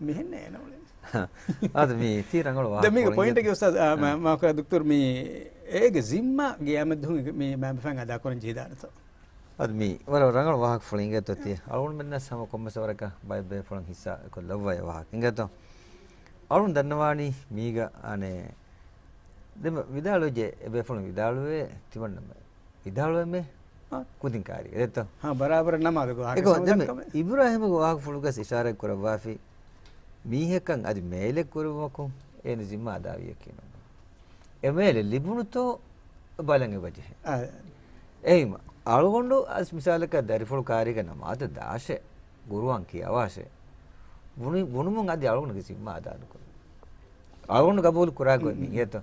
މިހެން އޭނަ އުޅެނީ. އާދެ މީ ތީ ރަނގަޅު ދެން ވާހަކަ މީގެ ޕޮއިންޓަކީ އުސްތާޒް، އާ، މާ-، މާފުކުރާ ދޮކްތަރު މީ އޭގެ ޒިންމާ ގިޔާމަތް ދުވަހު މި މާބަފާއިން އަދާކުރަން ޖެހިދާނެތޯ؟ އަދި މީ ވަރަށް ރަނގަޅު ވާހަކަފުޅެއް އިނގޭތޯ ތި. އަޅުގަނޑުމެންނަށް ހަމަ ކޮންމެސް ވަރަކަށް ބައެއް ބޭފުޅުން ހިއްސާ ކޮށްލައްވާ އެ ވާހަކަ އިނގޭތޯ. އަޅުން ދަންނަވާނީ މީގަ އަނެއް ދެމެ ވިދާޅުވެއްޖެ އެ ބޭފުޅުން ވިދާޅުވޭ ތިމަންނަމެ. ވިދާޅުވެމެ އާ. ކުދިން ކާރި ދެއްތޯ؟ ހާ، ބަރާބަރަށް ނަމާދުގެ ވާހަކަ އެކޮ ދެމެ ސަމަދައްކަމެ. އިބްރާހިމުގެ ވާހަކަފުޅުގަސް އިޝާރަތް ކުރައްވާފި. މީހަކަށް އަދި މޭލެއް ކުރެއްވުމަކުން އޭނަ ޒިންމާ އަދާވިޔަކީ ނޫން. އެ މޭލެއް ލިބުނުތޯ ބަލަން އެބަޖެހޭ. އާ. އެހިމަ، އަޅުގަނޑު އަސް މިސާލަކަށް ދަރިފުޅު ކާރީގަ ނަމާދަށް ދާށޭ، ގުރުއާން ކިޔަވާށޭ. ބުނި-، ބުނުމުން އަދި އަޅުގަނޑުގެ ޒިންމާ އަދާ ނުކުރޭ. އަޅުގަނޑު ގަބޫލު ކުރާ ގޮތް މި އިނގޭތޯ.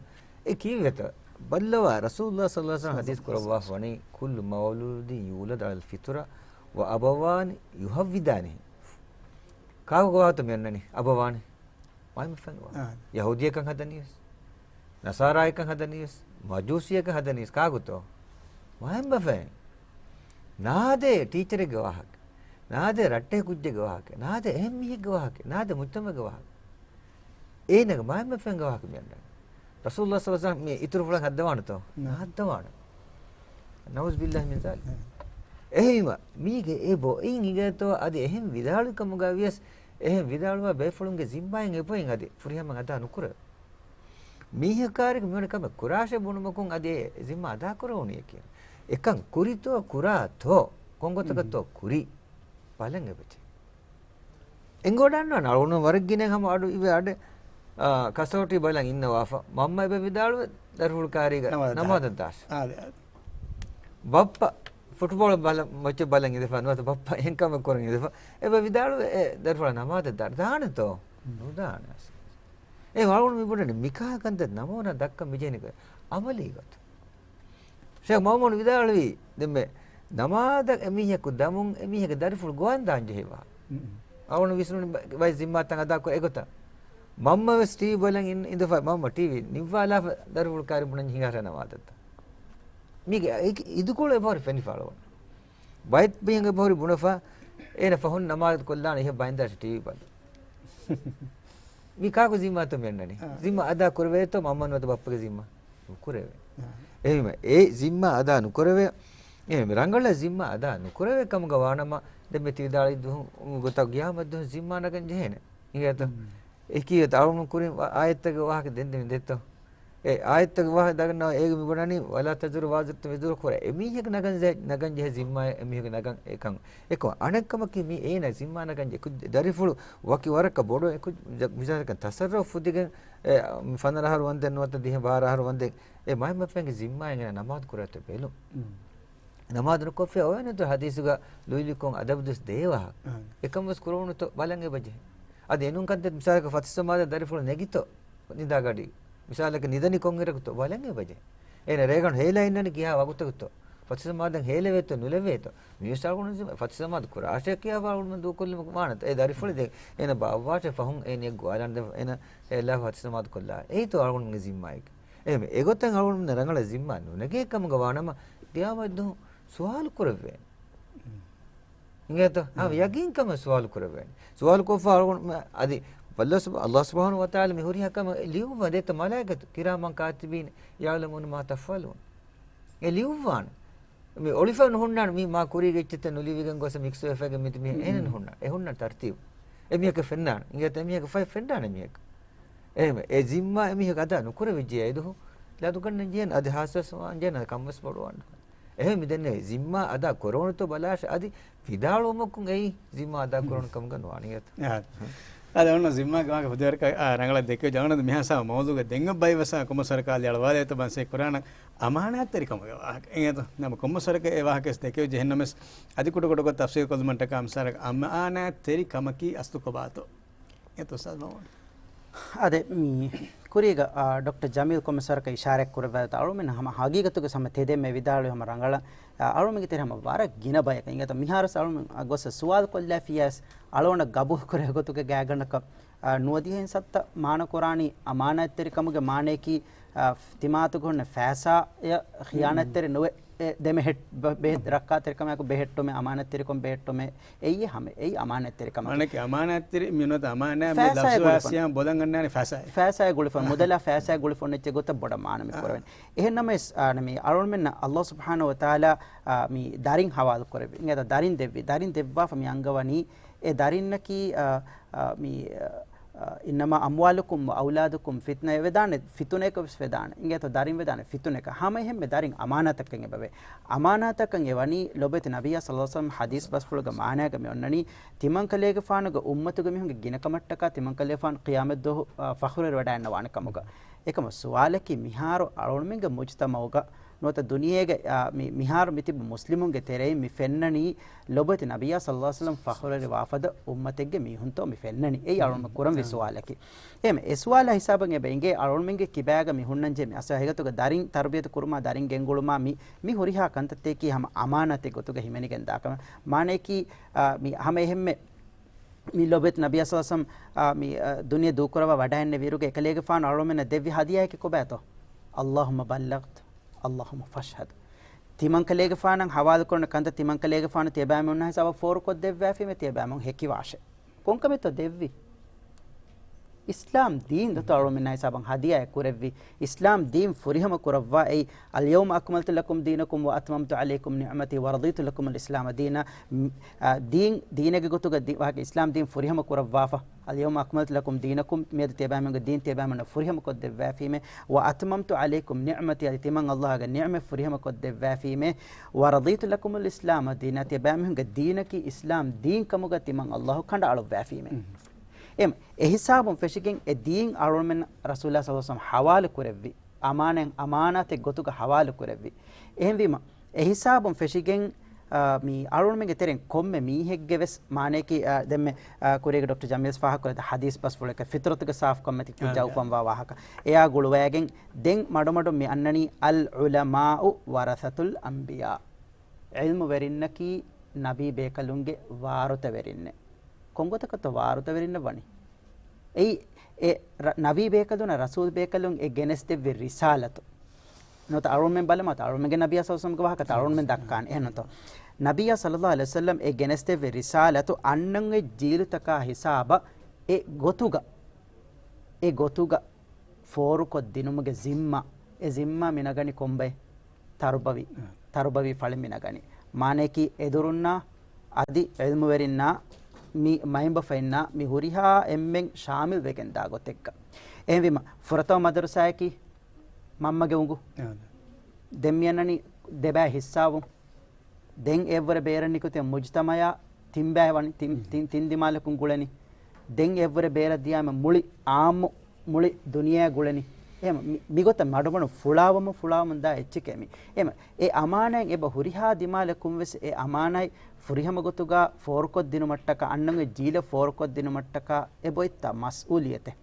އެ ކީއްވެތޯ؟ ބައްލަވާ، ރަސޫލުﷲ ޞައްލަﷲ ޢަލައިހި ވަސައްލަމަ ޙަދީޘް ކުރައްވާފަ ވަނީ، "كل مولود يولد على الفطرة وأبواه يهودانه." ކާކު ގޮވާތޯ މި އަންނަނީ؟ އަބަވާނި. މާތް ބަފައިން އާ. ޔަހޫދީއަކަށް ހަދަނީވެސް، ނަޞާރާއަކަށް ހަދަނީވެސް، މަޖޫސީއަކަށް ހަދަނީވެސް ކާކުތޯ؟ މާތް ބަފައިން. ނާދޭ ޓީޗަރެއްގެ ވާހަކަ. ނާދޭ ރައްޓެހި ކުއްޖެއްގެ ވާހަކަ. ނާދޭ އެހެން މީހެއްގެ ވާހަކަ. ނާދޭ މުޖްތަމަޢުގެ ވާހަކަ. އޭނަގެ މާތް ބަފައިންގެ ވާހަކަ މި އަންނަނީ. ރަސޫލުﷲ ޞައްލަﷲ ޢަލައިހި ވަސައްލަމަ މި އިތުރު ފުޅަށް ހައްދަވާނެތޯ؟ ނާ. ނާ ހައްދަވާނެ. ނަޢޫޛުބިﷲ މިން ޛާލިކް. ނާ. އެހެންވީމަ، މީގެ އެ ބޮއިން އިނގޭތޯ އަދި އެހެން ވިދާޅުވި ކަމުގަ ވިޔަސް، އެހެން ވިދާޅުވާ ބޭފުޅުންގެ ޒިންމާއިން އެ ބޮއިން އަދި ފުރިހަމައިން އަދާ ނުކުރެވޭ. މީހަކާރިގެ މިވަނި ކަމެއް ކުރާށޭ ބުނުމަކުން އަދި އެ ޒިންމާ އަދާކުރެވުނީކީ. އެކަން ކުރިތޯ ކުރާތޯ ކޮންގޮތަކަށްތޯ ކުރީ ބަލަން އެބަޖެ. އެނގިވަޑަންނާނެ އަޅުގަނޑު ވަރަށް ގިނައިން ހަމަ އަޑު އިވޭ އަޑެއް، އާ، ކަސަވަޓީ ބަލަން އިންނަވާފަ. މަންމަ އެބަ ވިދާޅުވެ ދަރިފުޅު ކާރީގަ ނަމާދަށް ނަމާދަށް ދާށޭ. އާދެ، އާދެ. ބައްޕަ ފުޓްބޯޅަ ބަލަ-، މެޗެއް ބަލަން އިނދެފަ ނުވަތަ ބައްޕަ އެހެން ކަމެއް ކުރަން އިނދެފަ. އެބަ ވިދާޅުވެ އެ ދަރިފުޅާ ނަމާދަށް ދާ-، ދާނެތޯ؟ ނުދާނެ. އެ އަޅުގަނޑު މި ބުނަނީ މިކަހަލަ ކަންތައް ނަމޫނާ ދައްކަން މިޖެހެނީ އަމަލީ ގޮތަށް. ޝޭޚް މައުމޫނު ވިދާޅުވީ، ދެންމެ ނަމާދަށް އެމީހަކު ދަމުން އެމީހެއްގެ ދަރިފުޅު ގޮވަން ދާން ޖެހި ވާހަކަ. އަޅުގަނޑު ވިސްނުނީ ބަ-، ބައެއް ޒިންމާތައް އަދާކުރޭ އެގޮތަށް. މަންމަ ވެސް ޓީވީ ބަލަން އިން-، އިނދެފަ، މަންމަ ޓީވީ ނިއްވާލާފަ ދަރިފުޅު ކާރި ބުނަން ހިނގާށޭ ނަމާދަށް ދާ. މީގެ އި-، އިދުކޮޅު އެބަހުރި ފެނިފަ އަޅުގަނޑު. ބައެއް މީހުން އެބަހުރި ބުނެފަ، އޭނަ ފަހުން ނަމާދު ކޮށްލާނެ އިހަށް ބައިންދާށޭ ޓީވީ ބަލަން. މީ ކާކު ޒިންމާތޯ މި އަންނަނީ؟ އާ. ޒިންމާ އަދާ ކުރެވޭތޯ މަންމަ ނުވަތަ ބައްޕަގެ ޒިންމާ؟ ނުކުރެވޭ. އާ. އެހެންވީމަ، އެ ޒިންމާ އަދާ ނުކުރެވޭ. އެހެންވީމަ، ރަނގަޅަށް ޒިންމާ އަދާ ނުކުރެވޭ ކަމުގަ ވާނަމަ، ދެން މި ތި ވިދާޅުވި ދުވަހު ގޮތަށް ގިޔާމަތް ދުވަހު ޒިންމާ ނަގަން ޖެހޭނެ. އިނގޭތޯ؟ އެކީ އަޅުގަނޑު ކުރިން އާޔަތްތަކުގެ ވާހަކަ ދެން ދެމި ދެއްތޯ؟ އެ އާޔަތްތަކުގެ ވާހަކަ ދަންނަވާ އޭގެ މި ބުނަނީ، "ولا تزر وازرة وزر أخرى." އެމީހެއްގެ ނަގަން ޖެ-، ނަގަން ޖެހޭ ޒިންމާއެއް އެމީހެއްގެ ނަގަން އެކަން. އެކަމަކު އަނެއްކަމަކީ މީ އޭނަ ޒިންމާ ނަގަން ޖެހޭ ކުއްޖެއް ދަރިފުޅު ވަކި ވަރަކަށް ބޮޑު އެ ކުއްޖެއް މިސާލަކަށް ތަޞައްރަފް ފުދިގެން އެ ފަނަރަ އަހަރު ވަންދެން ނުވަތަ ދިހަ ބާރަ އަހަރު ވަންދެން އެ މާތް ބަފައިންގެ ޒިންމާއިން އޭނަ ނަމާދު ކުރޭތޯ ބެލުން. ނަމާދު ނުކޮށްފިއްޔާ އޮވޭނެތޯ ހަދީސުގަ ލުއިލުއިކޮށް އަދަބު ދުވަސް ދޭ ވާހަކަ. އާ. އެކަން ވެސް ކުރެވުނުތޯ ބަލަން އެބަޖެހޭ. އަދި އެނޫން ކަންތައް މިސާލަކަށް ފަތިސަމާދަ ދަރިފުޅު ނެގިތޯ ނިދާގަޑި. މިސާލަކަށް ނިދަނީ ކޮންއިރަކުތޯ ބަލަން އެބަޖެހޭ. އޭނަ ރޭގަނޑު ހޭލާ އިންނަނީ ކިހާ ވަގުތަކުތޯ. ފަތިސަމާދަ ހޭލެވޭތޯ ނުލެވޭތޯ. މިވެސް އަޅުގަނޑު ފަތިސަމާދަ ކުރާށޭ ކިޔާފަ އަޅުގަނޑު ދޫކޮށްލުމަކު ވާނެތޯ. އެ ދަރިފުޅެއް ދެން އޭނަ ބާއްވާށޭ ފަހުން އޭނަ ގޮވާލަން ދެން އޭނަ ހޭލާ ފަތިސަމާދަ ކޮށްލާ. އެއީތޯ އަޅުގަނޑުގެ ޒިންމާއެކޭ. އެހެންވެ، އެގޮތަށް އަޅުގަނޑުމެންނަށް ރަނގަޅަށް ޒިންމާ ނުނެގޭ ކަމުގަ ވާނަމަ، ޤިޔާމަތްދުވަހު ސުވާލު ކުރެވޭނެ. އިނގޭތޯ؟ ހަމަ ޔަގީންކަމަށް ސުވާލު ކުރެވޭނެ. ސުވާލު ކޮށްފަ އަޅުގަނޑު އަދި ﷲ ސުބް-، ﷲ ސުބްޙާނަހޫ ވަތަޢާލާ މި ހުރިހާ ކަމެއް ލިޔުއްވަން ދޭތޯ މަލާއިކަތު ކިރާމަން ކާތިބީން ޔަޢުލަމޫނަ މާ ތަފްޢަލޫން. އެ ލިޔުއްވާނެ. މި އޮޅިފަ ނުހުންނާނެ މީ މާ ކުރީގެ އެއްޗެއްތައް ނުލިޔެވިގެން ގޮސް މިކްސް ވެފައިގެން މިތިބީ އެހެނެއް ނުހުންނާނެ. އެ ހުންނަ ތަރްތީބު. އެ މީހަކަށް ފެންނާނެ. އިނގޭތޯ އެ މީހަކަށް ފައި ފެންނާނެ މީހަކަށް. އެހެންވެ، އެ ޒިންމާ އެ މީހަކަށް އަދާ ނުކުރެވިއްޖެ އެދުހު ލަދުގަންނަން ޖެހޭނެ، އަދި ހާސްވެސް ވާން ޖެހޭނެ، އަދި ކަންވެސް ބޮޑުވާން. އެހެން މިދެންނެވި ޒިންމާ އަދާ ކުރެވުނުތޯ ބަލާށޭ، އަދި ފިދާޅުވުމަކުން އެއީ ޒިންމާ އަދާ ކުރެވުނު ކަމުގަ ނުވާނެ އިނގޭތޯ. އާ. އަދި އޮންނަ ޒިންމާގެ ވާހަކަ ފުދޭވަރަކަށް، އާ، ރަނގަޅަށް ދެކެވި ޖަވާނަދު މިހާ ސާ މައުޟޫގަ ދެން އޮއްބައި ވެސް ކޮންމެ ސަރަކާލި އަޅުވާލޭތޯ ބަންސޭ ކުރާނަ އަމާނާތްތެރި ކަމުގެ ވާހަކަ. އެނގޭތޯ؟ ނަމަ ކޮންމެ ސަރަކަށް އެ ވާހަކަ ވެސް ދެކެވި ޖެހެންނަމެސް އަދި ކުޑަ ކުޑަކޮށް ތަފްސީލް ކޮށްލުމަށްޓަކާ މިސާލަކަށް އަމާނާތްތެރި ކަމަކީ އަސްލު ކޮބާތޯ؟ އެތޯ ސަލްމާ. އާދެ، މި ކުރީގަ، އާ، ޑޮކްޓަރ ޖަމީލް ކޮންމެ ސަރަކަށް އިޝާރާތް ކުރެއްވާތާ އަޅުމެން ހަމަ ހަގީގަތުގެ ހަމަ ތެދެއްމެ ވިދާޅުވި ހަމަ ރަނގަޅަށް، އާ، އަޅުމެންގެ ތެރެ ހަމަ ވަރަށް ގިނަ ބަޔަކަށް އިނގޭތޯ މިހާރަސް އަޅުމެން ގޮސް ސުވާލު ކޮށްލާފިޔަސް އަޅުގަނޑަށް ގަބޫލު ކުރޭ ގޮތުގެ ގާތްގަނޑަކަށް، އާ، ނުވަދިހައިން ސައްތަ މާނަ ކުރާނީ އަމާނާތްތެރި ކަމުގެ މާނަޔަކީ، އާ، ތިމާތުގަ ހުންނަ ފައިސާއަށް ޚިޔާނާތްތެރި ނުވެ، އެ ދެމެހެއް-، ބެ-، ބެހެއް ރައްކާތެރިކަމާއެކު ބެހެއްޓުމެއް، އަމާނާތްތެރިކަން ބެހެއްޓުމެއް، އެއީ ހަމަ، އެއީ އަމާނާތްތެރިކަމަކީ. މާނައަކީ އަމާނާތްތެރި މިނުވަތަ އަމާނާތް މި ފައިސާއެއް ލަފްޒު ގުޅިފަ. އާސިޔާ ބޮލަން ގަންނާނެ ފައިސާއެއް. ފައިސާއެއް ގުޅިފަ، އާ. މުދަލާ ފައިސާއެއް ގުޅިފަ އޮންނަ އެއްޗެއް ގޮތަށް ބޮޑަށް މާނަ މި އާ. ކުރެވެން. އެހެން ނަމަވެސް، އާ، މި އަޅުމެންނަށް ﷲ ސުބްޙާނަހޫ ވަތަޢާލާ، އާ، މި ދަރިން ހަވާލު ކުރެއްވި. އިނގޭތަ ދަރިން ދެއްވި. ދަރިން ދެއްވާފަ މި އަންގަވަނީ އެ ދަރިންނަކީ، އާ، އާ، މި، އާ، އިންނަމާ އަމްވާލުކުމް ވަ އައުލާދުކުމް ފިތްނަ އެ ވެދާނެ، ފިތުނައަކަށް ވެސް ވެދާނެ. އިނގޭތޯ ދަރިން ވެދާނެ ފިތުނައަކަށް. ހަމަ އެހެންމެ ދަރިން އަމާނާތަކަށް އެބަވޭ. އަމާނާތަކަށް އެވަނީ ލޮބެތި ނަބިއްޔާ ޞައްލަﷲު ޢަލައިހި ވަސައްލަމް ޙަދީޘް ބަސްފުޅުގެ މާނާގަ މި އޮންނަނީ، ތިމަންކަލޭގެފާނުގެ އުއްމަތުގެ މީހުންގެ ގިނަކަމަށްޓަކާ ތިމަންކަލޭފާނު ޤިޔާމަތްދުވަހު، އާ، ފަޚުރުވެރިވަޑައިންނަވާނެ ކަމުގަ. އެކަމަ ސުވާލަކީ މިހާރު އަޅުމެންގެ މުޖްތަމަޢުގަ ނުވަތަ ދުނިޔޭގެ، އާ، މި، މިހާރު މިތިބި މުސްލިމުންގެ ތެރެއިން މި ފެންނަނީ ލޮބުވެތި ނަބިއްޔާ ޞައްލަﷲު ޢަލައިހި ވަސައްލަމް ފަޚުރުވެރިވާފަދަ އުއްމަތެއްގެ މީހުންތޯ މި ފެންނަނީ. އެއީ އަޅުގަނޑު ކުރަންވީ ސުވާލަކީ. އެހެން އެ ސުވާލާ ހިސާބަށް އެބަ އެނގޭ އަޅުގަނޑުމެންގެ ކިބާގަ މި ހުންނަންޖެހޭ މި އަސްލު ހަގީގަތުގަ ދަރިން ތަރުބިޔަތު ކުރުމާ ދަރިން ގެންގުޅުމާ މި، މި ހުރިހާ ކަންތައްތަކަކީ ހަމަ އަމާނާތެއް ގޮތުގަ ހިމެނިގެން ދާކަމެއް. މާނަޔަކީ، އާ، މި ހަމަ އެހެންމެ މި ލޮބެތި ނަބިއްޔާ ޞައްލަﷲު ޢަލައިހި ވަސައްލަމް، އާ، މި، އާ، ދުނިޔެ ދޫކުރައްވާ ވަޑައިންނެވިއިރުގަ އެކަލޭގެފާނު އަޅުގަނޑުމެންނަށް ދެއްވި ހަދިޔާއަކީ ކޮބާތޯ؟ اللهم بلغت، اللهم فاشهد. ތިމަންކަލޭގެފާނަށް ހަވާލުކުރަން ކަންތައް ތިމަންކަލޭގެފާނު ތިޔަބައިމީހުންނާ ހިސާބަށް ފޯރުކޮށްދެއްވާފީމޭ ތިޔަބައިމީހުން ހެކިވާށޭ. ކޮންކަމެއްތޯ ދެއްވީ؟ އިސްލާމް ދީން ދޯތޯ އަޅުގަނޑުމެންނާ ހިސާބަށް ހަދިޔާއެއް ކުރެއްވީ؟ އިސްލާމް ދީން ފުރިހަމަ ކުރައްވާ އެއީ اليوم أكملت لكم دينكم وأتممت عليكم نعمتي ورضيت لكم الإسلام دينا. މް، އާ، ދީން، ދީނެއްގެ ގޮތުގަ ދި-، ވާހަކަ އިސްލާމް ދީން ފުރިހަމަ ކުރައްވާފަ. اليوم أكملت لكم دينكم، މިއަދު ތިޔަބައިމީހުންގެ ދީން ތިޔަބައިމީހުންނަށް ފުރިހަމަ ކޮށްދެއްވާފީމޭ. وأتممت عليكم نعمتي، އަދި ތިމަން ﷲ ގެ ނިޢުމަތް ފުރިހަމަ ކޮށްދެއްވާފީމޭ. ورضيت لكم الإسلام دينا، ތިޔަބައިމީހުންގެ ދީނަކީ އިސްލާމް ދީން ކަމުގަ ތިމަން ﷲ ކަނޑައަޅުއްވާފީމޭ. އެހެން އެހިސާބުން ފެށިގެން އެ ދީން އަޅުގަނޑުމެން ރަސޫލާ ޞައްލަﷲު ޢަލައިހި ވަސައްލަމް ޙަވާލު ކުރެއްވި. އަމާނަތް، އަމާނާތެއް ގޮތުގަ ޙަވާލު ކުރެއްވި. އެހެންވީމަ، އެހިސާބުން ފެށިގެން، އާ، މި އަޅުގަނޑުމެންގެ ތެރެއިން ކޮންމެ މީހެއްގެ ވެސް މާނަޔަކީ، އާ، ދެންމެ، އާ، ކުރީގެ ޑޮކްޓަރ ޖަމީލް ފާހަގަކުރެއްވި ޙަދީޘް ބަސްފުޅެއް ފިޠުރަތުގެ ސާފުކަންމެތި ކުއްޖާ އާ، އުފަންވާ ވާހަކަ. އެއާ ގުޅުވައިގެން ދެން މަޑުމަޑުން މި އަންނަނީ العلماء ورثة الأنبياء. ޢިލްމުވެރިންނަކީ ނަބީ ބޭކަލުންގެ ވާރުތަވެރިންނޭ. ކޮންގޮތަކަށްތޯ ވާރުތަވެރިންނަށް ވަނީ؟ އެއީ، އެ ރަ-، ނަބީ ބޭކަލުންނަށް ރަސޫލް ބޭކަލުން އެ ގެނެސްދެއްވި ރިސާލަތު. ނުވަތަ އަޅުމެން ބަލަމާ، އަޅުމެންގެ ނަބިއްޔާ ޞައްލަﷲު ޢަލައިހި ވަސައްލަމްގެ ވާހަކަ އަޅުމެން ދައްކާނެ. އެހެންތޯ؟ ނަބިއްޔާ ޞައްލަﷲު ޢަލައިހި ވަސައްލަމް އެ ގެނެސްދެއްވި ރިސާލަތު އަންނަން އެ ޖީލުތަކާ ހިސާބަށް އެ ގޮތުގަ، އެ ގޮތުގަ ފޯރުކޮށްދިނުމުގެ ޒިންމާ، އެ ޒިންމާ މިނަގަނީ ކޮންބައެއް؟ ތަރުބަވީ. އަ. ތަރުބަވީ ފަޅި މިނަގަނީ. މާނަޔަކީ އެދުރުންނާ އަދި ޢިލްމުވެރިންނާ މި މައިންބަފައިންނާ މި ހުރިހާ އެންމެން ޝާމިލް ވެގެންދާ ގޮތެއްގަ. އެހެންވީމަ، ފުރަތަމަ މަދަރުސާއަކީ މަންމަގެ އުނގު. އާ. ދެން މިއަންނަނީ ދެބައި ހިއްސާވުން. ދެން އެއަށްވުރެ ބޭރަށް ނިކުތީ މުޖްތަމަޢާ ތިން ބައި ވަނީ، ތިން، ތިން، ތިން ދިމާލަކުން ގުޅެނީ. ދެން އެއަށްވުރެ ބޭރަށް ދިޔާމަ މުޅި އާއްމު، މުޅި ދުނިޔެއާ ގުޅެނީ. އެހެން މި، މިގޮތަށް މަޑުމަޑުން ފުޅާވަމުން ފުޅާވަމުން ދާ އެއްޗެކޭ މި. އެހެން އެ އަމާނާތް އެބަ ހުރިހާ ދިމާލަކުން ވެސް އެ އަމާނާތް ފުރިހަމަ ގޮތުގަ ފޯރުކޮށްދިނުމަށްޓަކާ، އަންނަން އެ ޖީލަށް ފޯރުކޮށްދިނުމަށްޓަކާ އެބައޮތްތާ މަސްއޫލިއްޔަތެއް.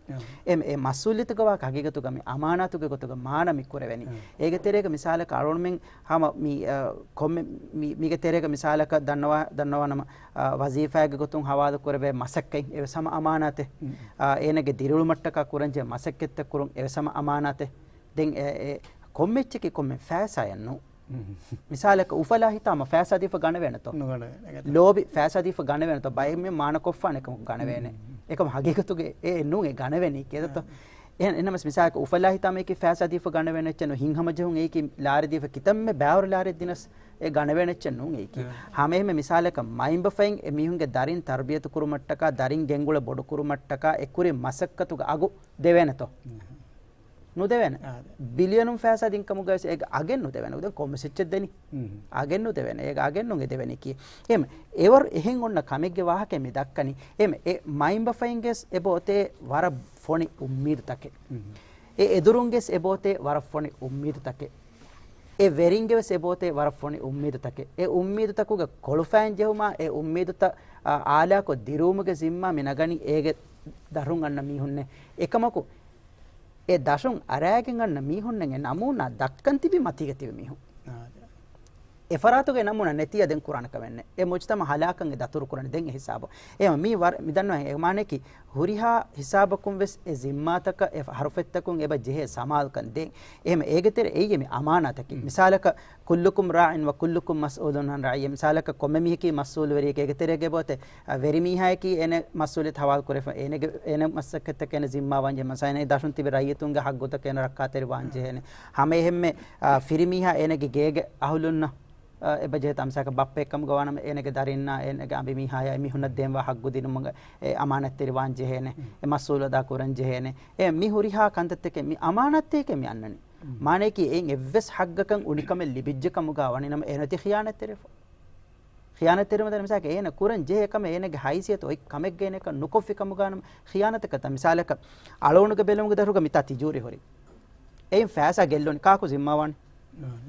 އެ، އެ މަސްއޫލިއްޔަތުގެ ވާހަކަ ހަގީގަތުގަ މި އަމާނާތުގެ ގޮތުގަ މާނަ މި ކުރެވެނީ. އޭގެ ތެރޭގަ މިސާލަކަށް އަޅުގަނޑުމެން ހަމަ މި، އަ، ކޮންމެ މި، މީގެ ތެރޭގަ މިސާލަކަށް ދަންނަވާ، ދަންނަވާނަމަ، އަ، ވަޒީފާއެއްގެ ގޮތުން ހަވާލު ކުރެވޭ މަސައްކަތް އެވެސް ހަމަ އަމާނާތެއް. އަ، އޭނަގެ ދިރިއުޅުމަށްޓަކާ ކުރަންޖެހޭ މަސައްކަތްތައް ކުރުން އެވެސް ހަމަ އަމާނާތެއް. ދެން އެ، އެ ކޮންމެ އެއްޗެކޭ ކޮންމެ ފައިސާއެއް ނޫން. މިސާލަކަށް އުފަލާ ހިތާމަ ފައިސާ ދީފަ ގަނެވޭނެތޯ؟ ނުގަނެވޭނެ. ލޯބި ފައިސާ ދީފަ ގަނެވޭނެތޯ؟ ބައެއް މީހުން މާނަކޮށްފާނެ ކަމަކު ގަނެވޭނެ. އެކަމަކު ހަގީގަތުގައި އެ ނޫން އެ ގަނެވެނީ ކިޔަދަތޯ؟ އެހެން އެހެންނަމަސް މިސާލަކަށް އުފަލާ ހިތާމައަކީ ފައިސާ ދީފަ ގަނެވޭނެ އެއްޗެއް ނޫން. ހިތްހަމަޖެހުން އެއީކީ ލާރި ދީފަ ކިތަންމެ ބާރު ލާރި ދިނަސް އެ ގަނެވޭނެ އެއްޗެއް ނޫން އެއީކީ. ހަމައެހެންމެ މިސާލަކަށް މައިންބަފައިން އެ މީހުންގެ ދަރިން ތަރުބިޔަތު ކުރުމަށްޓަކާ، ދަރިން ގެންގުޅެ ބޮޑު ކުރުމަށްޓަކާ އެ ކުރި މަސައްކަތުގެ އަގު ދެވޭނެތޯ؟ ނުދެވޭނެ. ބިލިއަނުން ފައިސާ ދިން ކަމުގައި ވެސް އޭގެ އަގެއް ނުދެވޭނެ. ދެން ކޮންމެސް އެއްޗެއް ދެނީ؟ އަގެއް ނުދެވޭނެ. އޭގެ އަގެއް ނޫން އެ ދެވެނީކީ. އެހެން އެވަރު އެހެން އޮންނަ ކަމެއްގެ ވާހަކައެއް މި ދައްކަނީ. އެހެން އެ މައިންބަފައިންގެސް އެބައޮތޭ ވަރަށް ފޮނި އުއްމީދުތަކެއް. އެ އެދުރުންގެސް އެބައޮތޭ ވަރަށް ފޮނި އުއްމީދުތަކެއް. އެ ވެރިންގެވެސް އެބައޮތޭ ވަރަށް ފޮނި އުއްމީދުތަކެއް. އެ އުއްމީދުތަކުގެ ކޮޅުފައިން ޖެހުމާ، އެ އުއްމީދުތައް، އާ، އާލާކޮށް ދިރުވުމުގެ ޒިންމާ މި ނަގަނީ އޭގެ ދަށުން އަންނަ މީހުންނޭ. އެކަމަކު، އެ ދަށުން އަރާގެން އަންނަ މީހުންނަށް އެ ނަމޫނާ ދައްކަން ތިބި މަތީގަ ތިބި މީހުން. އާ، އެ ފަރާތުގެ ނަމޫނާ ނެތިއްޔާ ދެން ކުރާނެ ކަމެއް ނެތް. އެ މުޖްތަމަ ހަލާކަށް އެ ދަތުރު ކުރަނީ ދެން އެ ހިސާބު. އެ މީ ވަރަށް މި ދަންނަވަން އެ މާނަޔަކީ ހުރިހާ ހިސާބަކުން ވެސް އެ ޒިންމާތަކަށް އެ ހަރުފަތްތަކުން އެބަ ޖެހޭ ސަމާލުކަން ދޭން. އެހެން އޭގެ ތެރޭ އެއީ މި އަމާނާތަކީ. މިސާލަކަށް، "كلكم راع وكلكم مسؤول عن رعيته." މިސާލަކަށް ކޮންމެ މީހަކީ މަސްއޫލުވެރިއެކޭ. އޭގެ ތެރޭގަ އެބައޮތޭ ވެރިމީހާއަކީ އޭނަ މަސްއޫލިއްޔަތު ހަވާލު ކުރެފަ، އޭނަގެ، އޭނަ މަސައްކަތްތަކަށް އޭނަ ޒިންމާވާން ޖެހޭ. މަސަލަން އޭނަ ދަށުން ތިބި ރައްޔިތުންގެ ހައްގުތަކަށް އޭނަ ރައްކާތެރިވާން ޖެހޭނެ. ހަމައެހެންމެ، އާ، ފިރިމީހާ އޭނަގެ ގޭގެ އަހުލުންނަށް، އާ، އެބަ ޖެހޭ. މިސާލަކަށް ބައްޕައެއްކަމުގަ ވާނަމަ އޭނަގެ ދަރިންނާ އޭނަގެ އަނބިމީހާޔާ އެމީހުންނަށް ދޭންވާ ހައްގު ދިނުމުގަ އެ އަމާނަތްތެރިވާން ޖެހޭނެ. އެ މަސްއޫލު އަދާ ކުރަން ޖެހޭނެ. އެ މި ހުރިހާ ކަންތައްތަކެއް މި އަމާނަތްތަކެއް މި އަންނަނީ. މާނައަކީ އެއިން އެއްވެސް ހައްގަކަށް އުނިކަމެއް ލިބިއްޖެ ކަމުގަ ވަނީނަމަ އޭނަ އޮތީ ޚިޔާނަތްތެރިވެފަ. ޚިޔާނަތްތެރިވުމަށް ދާނެ. މިސާލަކަށް އޭނަ ކުރަން ޖެހޭ ކަމެއް އޭނަގެ ހައިސިއްޔަތު އޮތް ކަމެއްގަ އޭނަ އެކަން ނުކޮށްފި ކަމުގަ ނަމަ ޚިޔާނަތަކަށް. މިސާލަކަށް އަޅުގަނޑުގެ ބެލުމުގެ ދަށުގަ މިތާ ތިޖޫރި ހުރި. އެއިން ފައިސާ ގެއްލުނީ ކާކު ޒިންމާވާނީ؟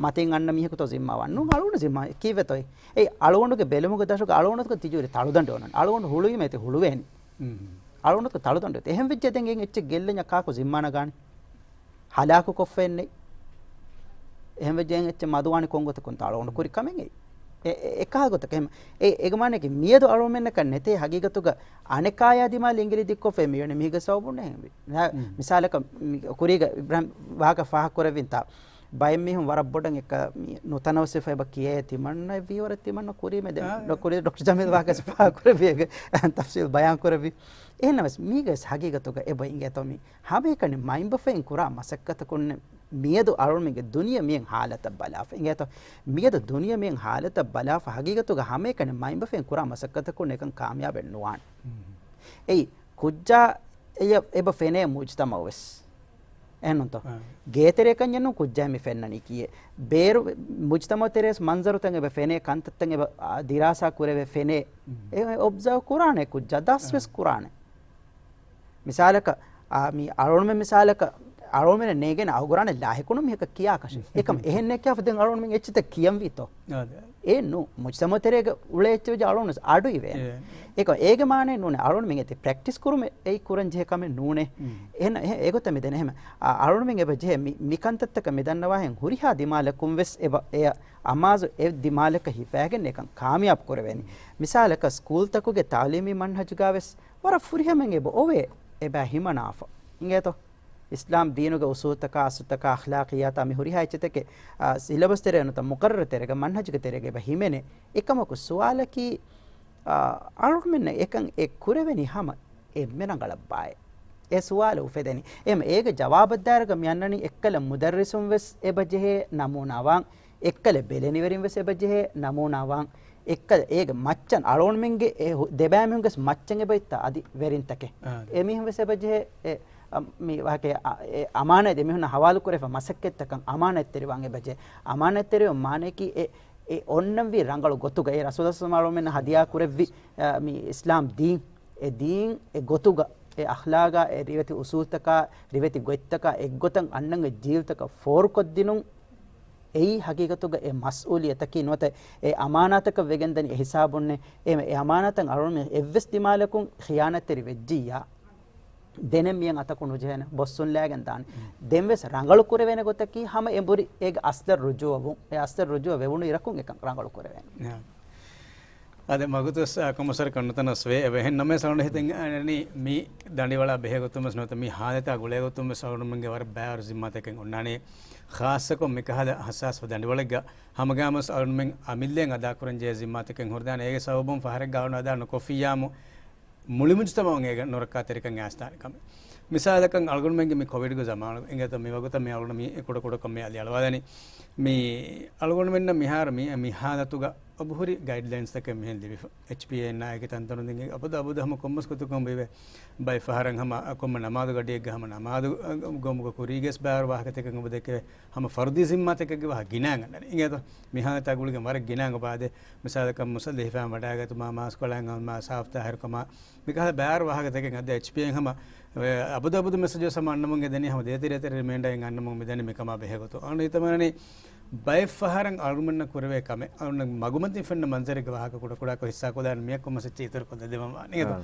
މަތިން އަންނަ މީހަކުތޯ ޒިންމާވާނީ؟ ނޫން، އަޅުގަނޑު ޒިންމާ ކީއްވެތޯ؟ އެއީ އަޅުގަނޑުގެ ބެލުމުގެ ދަށުގަ އަޅުގަނޑުގެ ތިޖޫރި ތަޅުދަނޑު އޮންނަނީ. އަޅުގަނޑު ހުޅުވީމަ އޭތި ހުޅުވޭނީ. އަޅުގަނޑު ތަޅުދަނޑު އެހެން ވެއްޖެ ދެން އެއްޗެއް ގެއްލެންޏާ ކާކު ޒިންމާ ނަގާނީ؟ ހަލާކު ކޮށްފައެއް ނެތް. އެހެން ވެއްޖެ އެއްޗެއް މަދުވާނީ ކޮން ގޮތަކުންތޯ؟ އަޅުގަނޑު ކުރި ކަމެއް އެއީ. އެ، އެ، އެކަހަލަ ގޮތަކަށް އެހެން. އެ، އޭގެ މާނައަކީ މިއަދު އަޅުގަނޑުމެންނަކަށް ނެތޭ ހަގީގަތުގަ އަނެކާޔާ ދިމާލަށް އިނގިލި ދިއްކޮށްފައި މިވަނީ މީގެ ސަބަބުން އެހެންވީ. މިސާލަކަށް މި ކުރީގަ އިބްރާހިމް ވާހަކަ ފާހަގަ ކުރެއްވިންތާ. ބައެއް މީހުން ވަރަށް ބޮޑަށް އެކަ މި ނުތަނަވަސްވެފަ އެބަ ކިޔޭ ތިމަންނަ އެއްވީ ވަރަށް ތިމަންނަ ކުރީމެ ދެން. އާ، އާ. ކުރީ ޑޮކްޓަރ ޖަމީލް ވާހަކަ ފާހަގަ ކުރެއްވި އޭގެ ތަފްސީލް ބަޔާން ކުރެއްވި. އެހެންނަމަވެސް މީގަވެސް ހަގީގަތުގަ އެބަ އިނގޭތޯ މި ހަމައެކަނި މައިންބަފައިން ކުރާ މަސައްކަތަކުންނެއް މިއަދު އަޅުގަނޑުމެންގެ ދުނިޔެ މިއިން ހާލަތަށް ބަލާފަ އިނގޭތޯ. މިއަދު ދުނިޔެ މިއިން ހާލަތަށް ބަލާފަ ހަގީގަތުގަ ހަމައެކަނި މައިންބަފައިން ކުރާ މަސައްކަތަކުން އެކަން ކާމިޔާބެއް ނުވާނެ. އެއީ ކުއްޖާ އެޔަށް އެބަ ފެނޭ މުޖްތަމައުވެސް. އެހެންނުތޯ؟ އާ. ގޭތެރެއަކަށް ނޫން ކުއްޖާ މި ފެންނަނީ ކީއެއް. ބޭރު މުޖްތަމައު ތެރޭސް މަންޒަރުތައް އެބަ ފެނޭ، ކަންތައްތައް އެބަ، އާ، ދިރާސާ ކުރެވޭ ފެނޭ. އެ އޮބްޒާވް ކުރާނެ ކުއްޖާ، ދަސްވެސް ކުރާނެ. މިސާލަކަށް، އާ، މި އަޅުގަނޑުމެން މިސާލަކަށް އަޅުގަނޑުމެން ނޭނގޭނެ އަގުރާނެ ލާހިކުނު މީހަކަށް ކިޔާކަށެއް. އެކަމަ އެހެންނެއް ކިޔާފަ ދެން އަޅުގަނޑުމެން އެއްޗިތައް ކިޔަންވީތޯ؟ އާ، އެއްނު، މުޖްތަމައު ތެރޭގަ އުޅޭ އެއްޗެއް ވެއްޖެ އަޅުގަނޑު އަޑު އިވޭނެ. އެ. އެކަ އޭގެ މާނައެއް ނޫނޭ. އަޅުގަނޑުމެން އެތި ޕްރެކްޓިސް ކުރުމެއް އެއީ ކުރަން ޖެހޭ ކަމެއް ނޫނޭ. އެހެން، އެހެން އެގޮތަށް މި ދެނެ އެހެން. އަ، އަޅުގަނޑުމެން އެބަ ޖެހޭ މި، މި ކަންތައްތަކަށް މި ދަންނަވާހެން ހުރިހާ ދިމާލަކުން ވެސް އެބަ، އެ އަމާޒު އެ ދިމާލަކަށް ހިފާގެން އެކަން ކާމިޔާބު ކުރެވޭނީ. މިސާލަކަށް ސްކޫލްތަކުގެ ތައުލީމީ މަންހަޖުގަ ވެސް ވަރަށް ފުރިހަމައިން އެބަ އޮވޭ އެބަ ހިމަނާފަ. އިނގޭތޯ؟ އިސްލާމް ދީނުގެ އުސޫލުތަކާ، އަސްލުތަކާ، އަޚްލާޤިއްޔާތާ މި ހުރިހާ އެއްޗެތެކެއް، އާ، ސިލަބަސް ތެރޭ ނުތަ މުޤައްރަރު ތެރޭގަ މަންހަޖުގެ ތެރޭގަ އެބަ ހިމެނޭ. އެކަމަކު ސުވާލަކީ، އާ، އަޅުގަނޑުމެންނަށް އެކަން އެ ކުރެވެނީ ހަމަ އެންމެ ރަނގަޅަށްބާއޭ؟ އެ ސުވާލު އުފެދެނީ. އެހެން އޭގެ ޖަވާބަށްދާއިރުގަ މި އަންނަނީ އެއްކަލަ މުދައްރިސުން ވެސް އެބަ ޖެހޭ ނަމޫނާވާން، އެއްކަލަ ބެލެނިވެރިން ވެސް އެބަ ޖެހޭ ނަމޫނާވާން، އެއްކަލަ އޭގެ މައްޗަށް އަޅުގަނޑުމެންގެ އެ ހު-، ދެބައިމީހުންގެ މައްޗަށް އެބައޮތްތާ އަދި ވެރިންތަކެއް. އާ. އެމީހުން ވެސް އެބަ ޖެހޭ އެ، އަ، މި ވާހަކަ، އަ، އެ އަމާނަތް އެމީހުންނަށް ހަވާލު ކުރެފަ މަސައްކަތްތަކަށް އަމާނަތްތެރިވާން އެބަ ޖެހޭ. އަމާނަތްތެރިވުން މާނައަކީ އެ، އެ އޮންނަންވީ ރަނގަޅު ގޮތުގަ އެ ރަސޫލާ ސައްލައްލާހު އަލައިހި ވަސައްލަމަ އަޅުގަނޑުމެންނަށް ހަދިޔާ ކުރެއްވި، އަ، މި އިސްލާމް ދީން. އެ ދީން އެ ގޮތުގަ، އެ އަޚްލާގާ، އެ ރިވެތި އުސޫލްތަކާ، ރިވެތި ގޮތްތަކާ އެއްގޮތަށް އަންނަން އެ ޖީލްތަކަށް ފޯރުކޮށްދިނުން، އެއީ ހަގީގަތުގަ އެ މަސްއޫލިއްޔަތަކީ ނުވަތަ އެ އަމާނާތަކަށް ވެގެންދަނީ އެ ހިސާބުންނޭ. އެ، އެ އަމާނާތަށް އަޅުގަނޑުމެން އެއްވެސް ދިމާލަކުން ޚިޔާނަތްތެރި ވެއްޖިއްޔާ، ދެނެއް މިއަށް އަތަކު ނުޖެހޭނެ، ބޮއްސުން ލާގެން ދާނެ. ދެންވެސް ރަނގަޅު ކުރެވޭނެ ގޮތަކީ ހަމަ އެނބުރި އޭގެ އަސްލަށް ރުޖޫޢަވުން. އެ އަސްލަށް ރުޖޫޢަ ވެވުނު އިރަކުން އެކަން ރަނގަޅު ކުރެވޭނެ. އަދި މަގުތުސް ކޮމަސަރ ކަންނުތަނަސް ވޭ އެބަހެން ނަމަވެސް އަޅުން ހިތަށް އަންނަނީ މި ދަނޑިވަޅާ ބެހޭގޮތުން ވެސް ނުވަތަ މި ހާލަތާ ގުޅޭގޮތުން ވެސް އަޅުންމެންގެ ވަރަށް ބާރު ޒިންމާތަކެއް އޮންނާނީ. ޚާއްޞަކޮށް މިކަހަލަ ހައްސާސް ދަނޑިވަޅެއްގަ ހަމަގާމަސް އަޅުންމެން އަމިއްލައިން އަދާކުރަންޖެހޭ ޒިންމާތަކެއް ހުރިދާނެ. އޭގެ ސަބަބުން ފަހަރެއްގަ އަޅުން އަދާ ނުކޮށްފިއްޔާމު މުޅި މުޖުތަމަޢުން އޭގަ ނުރައްކާތެރިކަން އައިސްދާނެ ކަމެއް. މިސާލަކަށް އަޅުގަނޑުމެންގެ މި ކޮވިޑްގެ ޒަމާނު އިނގޭތޯ މި ވަގުތަށް މި އަޅުގަނޑު މި ކުޑަކުޑަކޮށް މި އަލިއަޅުވާލަނީ. މި އަޅުގަނޑުމެންނަށް މިހާރު މި، މި ހާލަތުގަ އަބުހުރި ގައިޑްލައިންސްތަކެއް މިހެން ލިބިފަ. އެޗްޕީއޭ އެން އާއިގެ ތަންތަނުން ދިން އަބަދު އަބަދު ހަމަ ކޮންމަސް ގޮތަކުން ބިވެ. ބައެއް ފަހަރަށް ހަމަ ކޮންމެ ނަމާދު ގަޑިއެއްގަ ހަމަ ނަމާދު ގޮމުގަ ކުރީގެސް ބާރު ވާހަކަތަކެއް އެބަ ދެކެވޭ. ހަމަ ފަރުދީ ޒިންމާތަކެއްގެ ވާހަ ގިނައިން އަންނަނީ. އިނގޭތޯ މި ހާލަތާ ގުޅިގެން ވަރަށް ގިނައިން އޮބާދޭ. މިސާލަކަށް މުޞައްލަ ހިފާ ވަޑާގަތުމާ، މާސްކޮޅައިން އައުމާ، ސާފުތާހިރުކަމާ، މިކަހަލަ ބާރު ވާހަކަތަކެއް އަދި އެޗްޕީއޭ ހަމަ އަބަދު އަބަދު މެސެޖް ހަމަ އަންނަމުން އެދެނީ ހަމަ ދޭތެރޭތެރޭ ރިމޭންޑަރ އިން އަންނަމުން މިދަނީ މިކަމާ ބެހޭގޮތުން. އަޅުން ހިތަށް އަންނަނީ ބައެއް ފަހަރަށް އަޅުމެންނަށް ކުރެވޭ ކަމެއް އަޅުން މަގުމަތިން ފެންނަ މަންޒަރެއްގެ ވާހަކަ ކުޑަކުޑަކޮށް ހިއްސާކޮށްލާން މިއަށް ކޮންމެސް އެއްޗެއް އިތުރުކޮށް ދެދެމަވާނެ. އިނގޭތޯ؟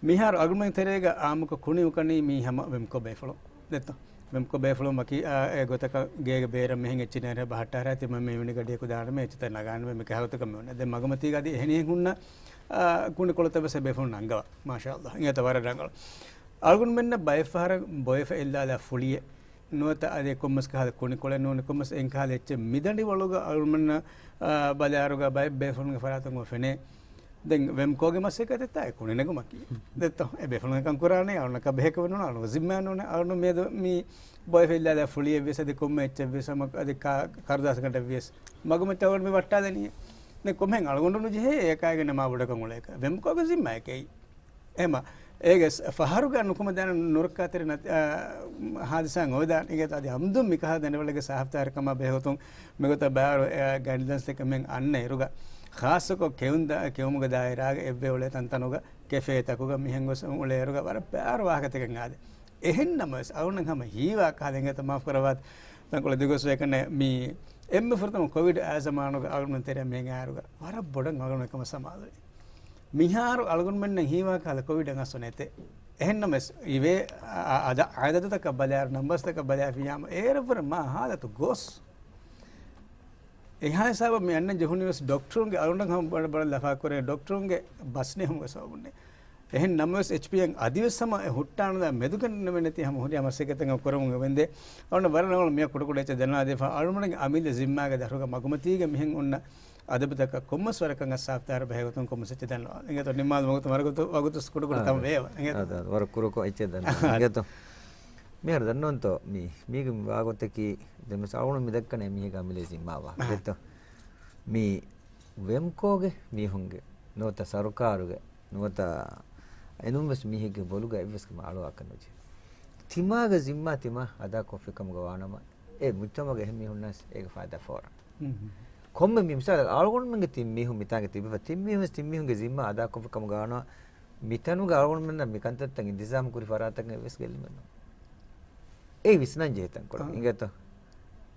މިހާރު އަޅުގަނޑުމެން ތެރޭގަ އާއްމުކޮށް ކުނި އުކަނީ މީ ހަމަ ވެމްކޯ ބޭފުޅުން. ދެއްތޯ؟ ވެމްކޯ ބޭފުޅުން ވަކި، އާ، އެ ގޮތަކަށް ގޭގެ ބޭރަށް މިހެން އެއްޗި ނޭރެ ބަހައްޓާރާ ތިމަން މިވެނި ގަޑިއަކު ދާނަމޭ އެއްޗިތައް ނަގާނަމޭ މި ކަހަލަ ގޮތަކަށް މި އޮންނަ. ދެން މަގުމަތީގަ އަދި އެހެނިހެން ހުންނަ، އާ، ކުނިކޮޅުތައް ވެސް އެ ބޭފުޅުން ނަންގަވާ. މާޝާﷲ. އިނގޭތޯ ވަރަށް ރަނގަޅު. އަޅުގަނޑުމެންނަށް ބައެއް ފަހަރަށް ބޮއެފަ އެއްލާލާ ފުޅިއެއް ނުވަތަ އަދި ކޮންމެސް ކަހަލަ ކުނިކޮޅެއް ނޫނީ ކޮންމެސް އެއްކަހަލަ އެއްޗެއް މިދަނޑިވަޅުގަ އަޅުމެންނަށް، އާ، ބަލާއިރުގަ ބައެއް ބޭފުޅުންގެ ފަރާތުން އޮތް ފެނޭ. ދެން ވެމްކޯގެ މަސައްކަތެއްތާ އެ ކުނި ނެގުމަކީ. ދެއްތޯ؟ އެ ބޭފުޅުން ކަން ކުރާނެ، އަޅުނަކަށް ބެހޭކަމެއް ނޫން، އަޅުނު ޒިންމާ ނޫން، އަޅުނު މިއަދު މި ބޮއެފަ އެއްލާލާ ފުޅިއެއް ވިޔަސް އަދި ކޮންމެ އެއްޗެއް ވިޔަސް ހަމަ އަދި ކާ-، ކަރުދާސަކަނޑެއް ވިޔަސް މަގުމައްޗަށް އަޅުން މި ވައްޓާލަނީ. ދެން ކޮންމެހެން އަޅުގަނޑު ނުޖެހޭ އެކާގެން މާ ބޮޑަކަށް އުޅޭކަށް. ވެމްކޯގެ ޒިންމާއެކޭ. އެހެމަ، އޭގެ ސް-، ފަހަރުގަ ނުކުމެދާނެ ނުރައްކާތެރި ނަތި-، އާ، ހާދިސާއިން އޮވެދާނެ. އިނގޭތޯ އަދި އަމްދުން މިކަހަލަ ދަނޑިވަޅެއްގެ ސާފުތާހިރުކަމާ ބެހޭގޮތުން މިގޮތަށް ބާރު، އާ، ގައިޑްލައިންސްތަކެއް މިހެން އަންނަ އިރުގަ، ޚާއްޞަކޮށް ކެއުން ދާ-، ކެއުމުގެ ދާއިރާގަ އެއްވެ އުޅޭ ތަންތަނުގަ ކެފޭތަކުގަ މިހެން ގޮސް އުޅޭ އިރުގަ ވަރަށް ބާރު ވާހަކަތަކެއް އާދޭ. އެހެން ނަމަވެސް އަޅުން ހަމަ ހީވާ ކަހަލަ އިނގޭތޯ މާފު ކުރައްވާތި. ތަންކޮޅެއް ދިގުސް ވޭކަންނޭ މި އެންމެ ފުރަތަމަ ކޮވިޑް އާ ޒަމާނުގަ އަޅުގަނޑު ތެރެއަށް މިހެން އާއިރުގަ ވަރަށް ބޮޑަށް އަޅުގަނޑު އެކަމަށް ސަމާލުވި. މިހާރު އަޅުގަނޑުމެންނަށް ހީވާ ކަހަލަ ކޮވިޑަށް އަސްލު ނެތޭ. އެހެންނަމަވެސް އިވޭ އަ-، އަ-، އަދަ-، އަދަދުތަކަށް ބަލާއިރު ނަމްބަސްތަކަށް ބަލާފިއްޔާމު އޭރަށްވުރެ މާ ހާލަތު ގޮސް. އެހާ ހިސާބަށް މި އަންނަން ޖެހުނީވެސް ޑޮކްޓަރުންގެ އަޅުގަނޑަށް ހަމަ ބަޑަށް ބަޑަށް ލަފާކުރޭ ޑޮކްޓަރުންގެ ބަސް ނެހުމުގެ ސަބަބުންނޭ. އެހެން ނަމަވެސް އެޗްޕީއެން އަދިވެސް ހަމަ އެ ހުއްޓާނުލާ މެދުގަންނަވެ ނެތި ހަމަ ހުރިހާ މަސައްކަތެއް ކުރަމުން އެބައިނދޭ. އަޅުގަނޑަށް ވަރަށް ރަނގަޅު މިއަށް ކުޑަކުޑަ އެއްޗެއް ދަންނަވާދީފަ އަޅުގަނޑުގެ އަމިއްލަ ޒިންމާގެ ދަށުގަ މަގުމަތީގަ މިހެން އޮންނަ އަދަބުތަކަށް ކޮންމެސް ވަރަކަށް އައްސާފުތާރަ ބަހޭގޮތުން ކޮންމެސް އެއްޗެއް ދަންނަވާ. އިނގޭތޯ ނިންމާލުމުގެ ވަގުތު، ވަގުތު ކުޑަކުޑަ ތަން ވޭ. އިނގޭތޯ. އާ، ވަރަށް ކުރުކޮށް އެއްޗެއް ދަންނަވާ. އިނގޭތޯ. މިހާރު ދަންނަވަންތޯ މި، މީގެ ވާގޮތަކީ ދެމެސް އަޅުގަނޑު މި ދައްކަނީ މީގެ އަމިއްލަ ޒިންމާވާ. އާ. އިނގޭތޯ. މި ވެމްކޯގެ މީހުންގެ ނުވަތަ ސަރުކާރުގެ ނުވަތަ އެނޫންވެސް މީހެއްގެ ބޮލުގަ އެއްވެސް ކަމެއް އަޅުވާކަށް ނުޖެހޭ. ތިމާގެ ޒިންމާ ތިމާ އަދާކޮށްފި ކަމުގަ ވާނަމަ، އެ މުޖްތަމަޢުގެ އެހެން މީހުންނަށް އޭގެ ފައިދާ ފޯރާނެ. ކޮންމެ މި މިސާލަށް އަޅުގަނޑުމެންގެ ތިން މީހުން މިތާނގެ ތިބިފަ ތިން މީހުންވެސް ތިން މީހުންގެ ޒިންމާ އަދާކޮށްފި ކަމުގަ ވާނަމަ، މިތަނުގަ އަޅުގަނޑުމެންނަށް މި ކަންތައްތައް އިންތިޒާމު ކުރި ފަރާތަކަށް އެއްވެސް ގެއްލުމެއް ނޫން. އެ ވިސްނަން ޖެހޭ ތަންކޮޅެއް. އާ. އިނގޭތޯ؟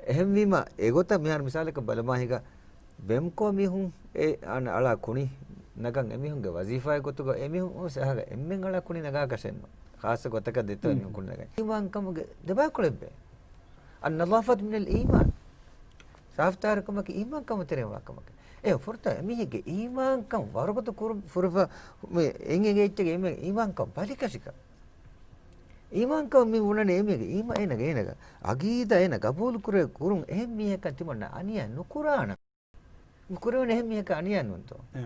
އެހެންވީމަ، އެގޮތަށް މިހާރު މިސާލަކަށް ބަލަމާ ހިގަ، ވެމްކޯ މީހުން އެ އަން އަޅާ ކުނި ނަގަން އެމީހުންގެ ވަޒީފާއެއް ގޮތުގަ އެމީހުން ވެސް އަހަގަ އެންމެން އަޅާ ކުނި ނަގާކަށެއްނު. ޚާއްޞަ ގޮތަކަށް ދެތޯ އެމީހުން ކުނި ނަގަން. އީމާންކަމުގެ ދެބާކޮޅެއްބޭ. އައްނަޒާފަތު މިނަލް އީމާން. ސާފުތާރުކަމަކީ އީމާންކަމު ތެރެއިން ވާ ކަމަކަށް. އެ ފުރަތަމަ އެމީހެއްގެ އީމާންކަން ވަރުގަދަ ކުރު-، ފުރިފަ، މި އެނގޭ އެއްޗެއްގެ އެމީހެއްގެ އީމާންކަން ބަލިކަށިކަން. އީމާންކަން މި ބުނަނީ އެމީހެއްގެ އީމާ-، އޭނަގެ، އޭނަގެ އަގީދާ އޭނަ ގަބޫލު ކުރޭ ކުރުން އެހެން މީހަކަށް ތިމަންނަ އަނިޔާ ނުކުރާނަން. ކުރެވޭނެ އެހެން މީހަކަށް އަނިޔާ ނޫންތޯ؟ އާ.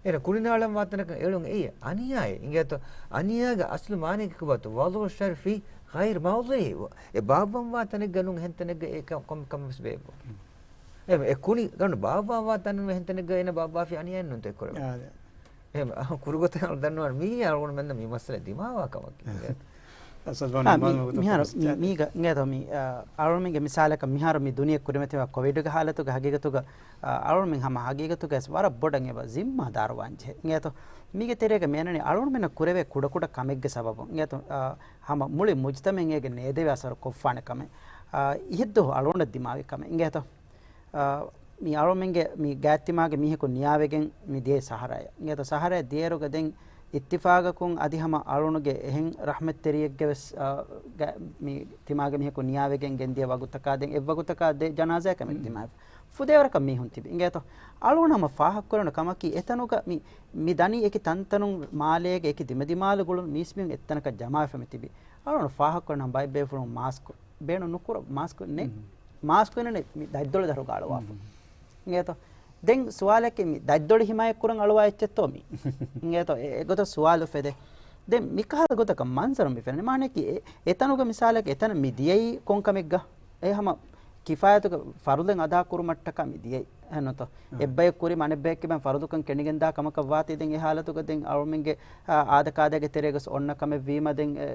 އޭނަ ކުނިނާޅަން ވާ ތަނަކަށް އެޅުން އެއީ އަނިޔާއޭ. އިނގޭތޯ؟ އަނިޔާގެ އަސްލު މާނައަކީ ކޮބާތޯ؟ ވަޟްޢު ޝަރް ފީ ޣައިރި މަވްޟިޢިހި. އެ ބާއްވަންވާ ތަނެއްގަ ނޫން އެހެން ތަނެއްގަ އެ ކަ-، ކޮން ކަމެއް ވެސް ބޭއްވުން. އެ، އެ ކުނި ގަނޑު ބާއްވާ ތަނެއް އެހެން ތަނެއްގަ އޭނަ ބާއްވާފި އަނިޔާ ނޫންތޯ އެ ކުރެވޭ. އާ، އާދެ. އެހެން ކުރުގޮތަށް ދަންނަވާނެ މީ އަޅުގަނޑުމެންނަށް މި މައްސަލަ ދިމާވާ ކަމަކީ. އާ، މި-، މިހާރު މި-، މީގަ އިނގޭތޯ މި، އާ، އަޅުމެންގެ މިސާލަކަށް މިހާރު މި ދުނިޔެ ކުރިމަތިވާ ކޮވިޑުގެ ހާލަތުގަ ހަގީގަތުގަ، އާ، އަޅުމެން ހަމަ ހަގީގަތުގަ ވަރަށް ބޮޑަށް އެބަ ޒިންމާދާރުވާން ޖެހޭ. އިނގޭތޯ މީގެ ތެރޭގަ މިއަންނަނީ އަޅުމެންނަށް ކުރެވޭ ކުޑަކުޑަ ކަމެއްގެ ސަބަބުން. އިނގޭތޯ، އާ، ހަމަ މުޅި މުޖްތަމަޢަށް އޭގެ ނޭދެވޭ އަސަރު ކޮށްފާނެ ކަމެއް. އާ، އިހެއްދުވަހު އަޅުގަނޑަށް ދިމާވި ކަމެއް. އިނގޭތޯ؟ އާ، މި އަޅުމެންގެ މި ގާތްތިމާގެ މީހަކު ނިޔާވެގެން މި ދިޔައީ ސަހަރާއަށް. އިނގޭތޯ ސަހަރާއަށް ދިޔައިރުގަ ދެން އިއްތިފާގަކުން އަދި ހަމަ އަޅުނުގެ އެހެން ރަޙްމަތްތެރިއެއްގެ ވެސް، އާ، ގަ-، މި ތިމާގެ މީހަކު ނިޔާވެގެން ގެންދިޔަ ވަގުތަކާ ދެން އެއްވަގުތަކާ ދެ ޖަނާޒާއަކަށް މެދު ދިމާވެފަ. ފުދޭވަރަކަށް މީހުން ތިބި. އިނގޭތޯ؟ އަޅުން ހަމަ ފާހަގަކުރެވުނު ކަމަކީ އެތަނުގަ މި، މި ދަނީ އެކި ތަންތަނުން މާލޭގެ އެކި ދިމަދިމާލު ގުޅުން މީސްމީހުން އެއްތަނަކަށް ޖަމާވެފަ މި ތިބި. އަޅުން ފާހަގަކުރެވުނު ހަމަ ބައެއް ބޭފުޅުން މާސްކު ބޭނުން ނުކުރަ މާސްކު ނެ-، މާސްކު އިންނަނީ މި ދަތްދޮޅި ދަށުގަ އަޅުވާފަ. އިނގޭތޯ؟ ދެން ސުވާލަކީ މި ދަތްދޮޅި ހިމާޔަތްކުރަން އަޅުވާ އެއްޗެއްތޯ މީ؟ އިނގޭތޯ؟ އެ، އެގޮތަށް ސުވާލު ފެދޭ. ދެން މިކަހަލަ ގޮތަކަށް މަންޒަރު މި ފެންނަނީ. މާނައަކީ އެ، އެތަނުގަ މިސާލަކަށް އެތަނަށް މި ދިޔައީ ކޮން ކަމެއްގަ؟ އެ ހަމަ ކިފާޔަތުގެ ފަރުޟެއް އަދާކުރުމަށްޓަކާ މި ދިޔައީ. އެހެންނުތޯ؟ އާ. އެއްބަޔަކު ކުރި މަނެއްބަޔަކީ ބައި ފަރުޟުކަން ކެނޑިގެންދާ ކަމަކަށް ވާތީ ދެން އެ ހާލަތުގަ ދެން އަޅުމެންގެ، އާ، އާދަކާދައިގެ ތެރޭގަސް އޮންނަ ކަމެއް ވީމަ ދެން އެ،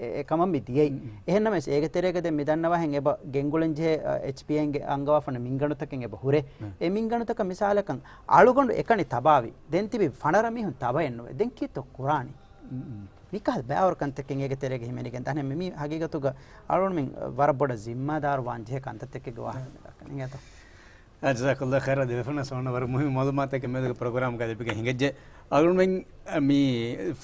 އެ، އެ ކަމަށް މި ދިޔައީ. މް. އެހެންނަމަވެސް އޭގެ ތެރޭގަ ދެން މި ދަންނަވާހެން އެބަ ގެންގުޅެން ޖެހޭ، އާ، އެޗްޕީއޭގެ އަންގަވާފަން މިންގަނޑުތަކެއް އެބަ ހުރޭ. މް. އެ މިންގަނޑުތަކަށް މިސާލަކަށް އަޅުގަނޑު އެކަނި ތަބާވި. ދެން ތިބި ފަނަރަ މީހުން ތަބައެއް ނުވޭ. ދެން ކީއްތޯ ކުރާނީ؟ މް. މިކަހަލަ ބައިވަރު ކަންތަކެއް އޭގެ ތެރޭގަ ހިމެނިގެން ދާނެ. މި ހަގީގަތުގަ އަޅުންމެން ވަރަށް ބޮޑަށް ޒިންމާދާރު ވާން ޖެހޭ ކަންތައްތަކެއްގެ ވާހަކަ މި ދައްކަނީ. އިނގޭތޯ؟ ޖަޒާކަﷲ ޚައިރާ. ދެބޭފުޅުންނަށް ވަރަށް މުހިއްމު މަޢުލޫމާތެއް މިއަދުގެ ޕްރޮގްރާމްގަ ލިބިގެން ހިނގައްޖެ. އަޅުންމެން މި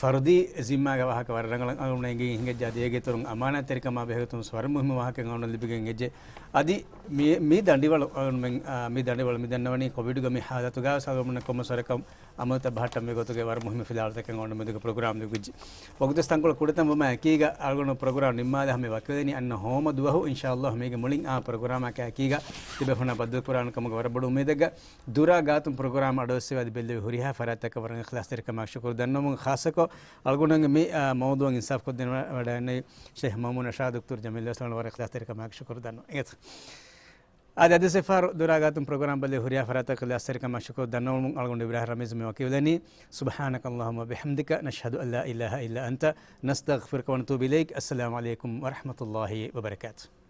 ފަރުދީ ޒިންމާގެ ވާހަކަ ވަރަށް ރަނގަޅަށް އަޅުން އެނގިގެން ހިނގައްޖެ. އަދި އޭގެ އިތުރުން އަމާނާތްތެރިކަމާ ބެހޭގޮތުން ވަރަށް މުހިއްމު ވާހަކައެއް އަޅުން ލިބިގެން ހިނގައްޖެ. އަދި މި، މި ދަނޑިވަޅު އަޅުންމެން، އާ، މި ދަނޑިވަޅު މި ދަންނަވަނީ ކޮވިޑުގެ މި ހާލަތުގަ ސަލަމުން ކޮންމެސް ވަރަކަށް އަމަލުތައް ބަހައްޓަން މި ގޮތުގެ ވަރަށް މުހިއްމު ފިލާވަޅުތަކެއް އަޅުގަނޑު މެދުގަ ޕްރޮގްރާމް ލިބިއްޖެ. ވަގުތުވެސް ތަންކޮޅެއް ކުޑަތަން ވުމާ އެކީގަ އަޅުގަނޑު ޕްރޮގްރާމް ނިންމާލާ ހަމަ ވަކިވެލެނީ އަންނަ ހޯމަ ދުވަހު އިންޝާﷲ މީގެ މުޅިން އާ ޕްރޮގްރާމަކާ އެކީގަ ތިބޭފުޅުންނާ ބައްދަލުކުރާނެ ކަމުގެ ވަރަށް ބޮޑު އުއްމީދެއްގަ ދުރާ ގާތުން ޕްރޮގްރާމް އަޑުއެއްސެވި އަދި ބެއްލެވި ހުރިހާ ފަރާތްތަކަށް ވަރަށް އިޚްލާޞްތެރިކަމާ ޝުކުރު ދަންނަވަމުން ޚާއްޞަކޮށް އަޅުގަނޑުގެ މި، އާ، މައުޟޫޢަށް އިންސާފް ކޮށްދޭން ވަ-، ވަޑައިގެންނެވި ޝޭޚް މައުމޫން އަށާ ދޮކްތަރު ޖަމީލް ވެސް ވަރަށް އިޚްލާޞްތެރިކަމާ ޝުކުރު ދަންނަވަން. އާދެ، އަދި ސިފާރު ދުރާގާތުން ޕްރޮގްރާމް ބައްލެވި ހުރިހާ ފަރާތަކަށް އިޚްލާޞްތެރިކަމާ ޝުކުރު ދަންނަވަމުން އަޅުގަނޑު އިބްރާހިމް ރަމީޒު މި ވަކިވެލަނީ. سبحانك اللهم وبحمدك، نشهد أن لا إله إلا أنت، نستغفرك ونتوب إليك. السلام عليكم ورحمة الله وبركاته.